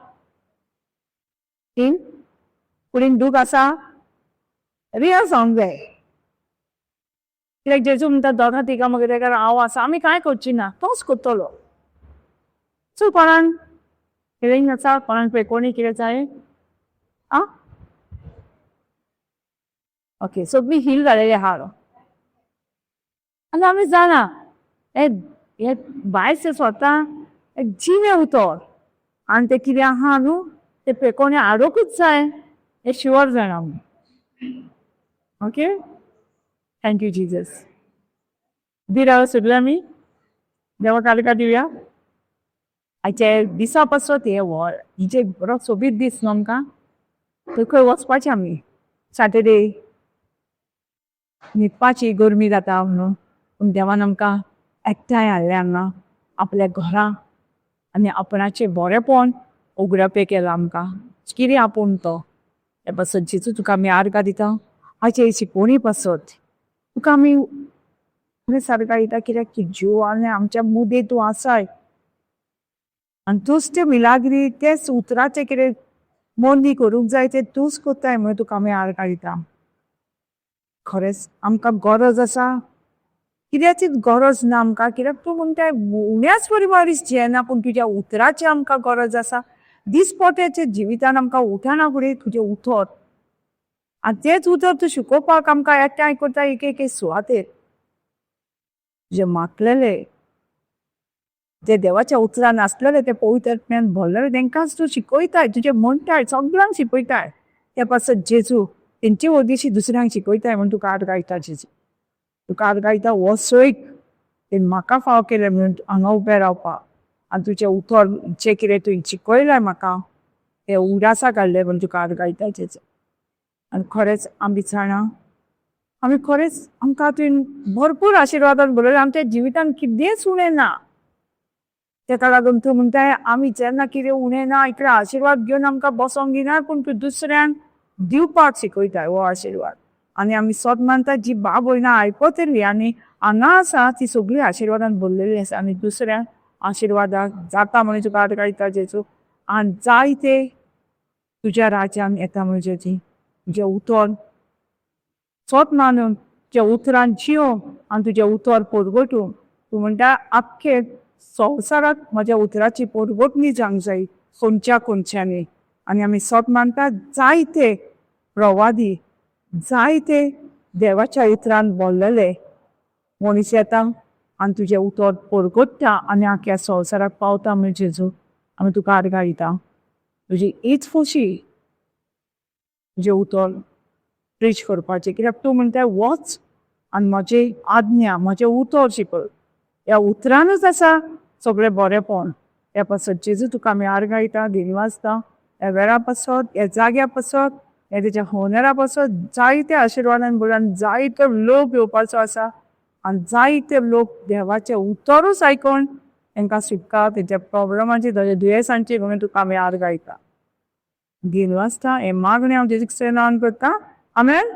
कुडीन दूख आसा, रियल सांगूंक जाय. कित्याक जेजू म्हणटा दोगां तिगां मागीर तेका हांव आसा, आमी कांय करची ना, तोच करतलो. सो कोणाक हिलींग आसा, कोणाक पळय कोणी कितें जाय? आं, ओके, सगळीं हील जालेली आहा. आनी आमी जाणा हे हे भायज ते स्वता एक जिवें उतर आनी तें कितें आहा न्हू, तें पेकोवणे हाडूंकूच जाय हें शुअर जाणा आमी. Okay, thank you Jesus. बिराव सगळीं आमी देवाक आर्गां दिवया. आयच्या दिसा पासत हे हिजे बरो सोबीत दीस न्हू आमकां. थंय खंय वचपाचें आमी सॅटर्डे, न्हिदपाची गरमी जाता म्हणून, पूण देवान आमकां एकठांय हाडलें हांगा आपल्या घरा आनी आपणाचें बरेंपण उगडापें केलां आमकां, कितें आपूण तो. हे पासत जेजू तुका आमी आर्गां दिता. आयचे शिकवणी पासत तुका आमी खरेंच आर्गां दिता, कित्याक की जीव आनी आमच्या मुदे तूं आसाय आनी तूंच त्यो मिलाग्री, तेच उतराचें कितें मोंदी करूंक जाय तें तूंच कोत्ताय म्हणून तुका आमी आर्गां दिता. खरेंच आमकां गरज आसा, कित्याचीच गरज ना आमकां, कित्याक तूं म्हणटाय उण्याच परी मनीस जियेना, पूण तुज्या उतराची आमकां गरज आसा. दिसपट्याच्या जिवितान आमकां उठना फुडें तुजें उतर आनी तेंच उतर तूं शिकोवपाक आमकां एकठांय करता एक एके सुवातेर. तुजें मागलेले जे देवाच्या उतरान आसलेले, ते पवित्र आत्म्यान भरलेले, तेंकांच तूं शिकयताय, तुजें म्हणटाय, सगळ्यांक शिकयताय. त्या पासत जेजू तेंचे वरवीं दुसऱ्यांक शिकयताय म्हूण तुका आर्गां दिता जेजू. तुका आर्गां दिता हो सयत तेणें म्हाका फाव केलें म्हणून हांगा उबें रावपाक आनी तुजें उतर जें कितें तुवें शिकयलें म्हाका तें उगडासाक हाडलें म्हूण तुका आर्गां दिता जेजू. आनी खरेंच आमी जाणा, आमी खरेंच आमकां तुवें भरपूर आशिर्वादान भरयलें, आमच्या जिवितान कितेंच उणें ना. तेका लागून तूं म्हणटाय आमी जेन्ना कितें उणें ना इतले आशिर्वाद घेवन आमकां बसोंक दिना, पूण तूं दुसऱ्यांक दिवपाक शिकयताय हो आशिर्वाद. आनी आमी सोत मानता जी बा भयणां आयकतली आनी हांगा आसा ती सगळीं आशिर्वादान भरलेली आसा आनी दुसऱ्यांक आशिर्वादाक जाता म्हणून तुका आर्गां दिता जेजू. आनी जायते तुज्या राज्यान येता म्हणजे ती तुजें उतर सोत मानून तुज्या उतरान जियोंक आनी तुजें उतर परगटूंक. तूं म्हणटा आख्खे संवसारात म्हज्या उतराची पोरवटणी जावंक जाय कोनच्या कोनच्यानी. आनी आमी सोत मानता जायते प्रवादी, जायते देवाच्या उतरान बोल्लेले मनीस येता आनी तुजें उतर परगट्टा आनी आख्या संवसाराक पावता. म्हण जेजू, आमी तुका आर्गां दिता. तुजी हीच खोशी तुजें उतर प्रीच करपाचें, कित्याक तूं म्हणटा, वच आनी म्हजी आज्ञा, म्हजें उतर शिकय. ह्या उतरानूच आसा सगळें बरेंपण. ह्या पासत जेजू तुका आमी आर्गां दिता, दिनवासता. ह्या वेळा पासत, ह्या जाग्या पासत, ह्या तेच्या होनरा पासत जायते आशिर्वादान भरून जायते लोक येवपाचो आसा आनी जायते लोक देवाचें उतरूच आयकोन तांकां सुटका तेच्या प्रॉब्लमाची, ताच्या दुयेंसांची. म्हणून तुका आमी आर्गां दिता, दिनवासता. हें मागणें हांव जेजू क्रिस्ता नांवान करता. आमेन.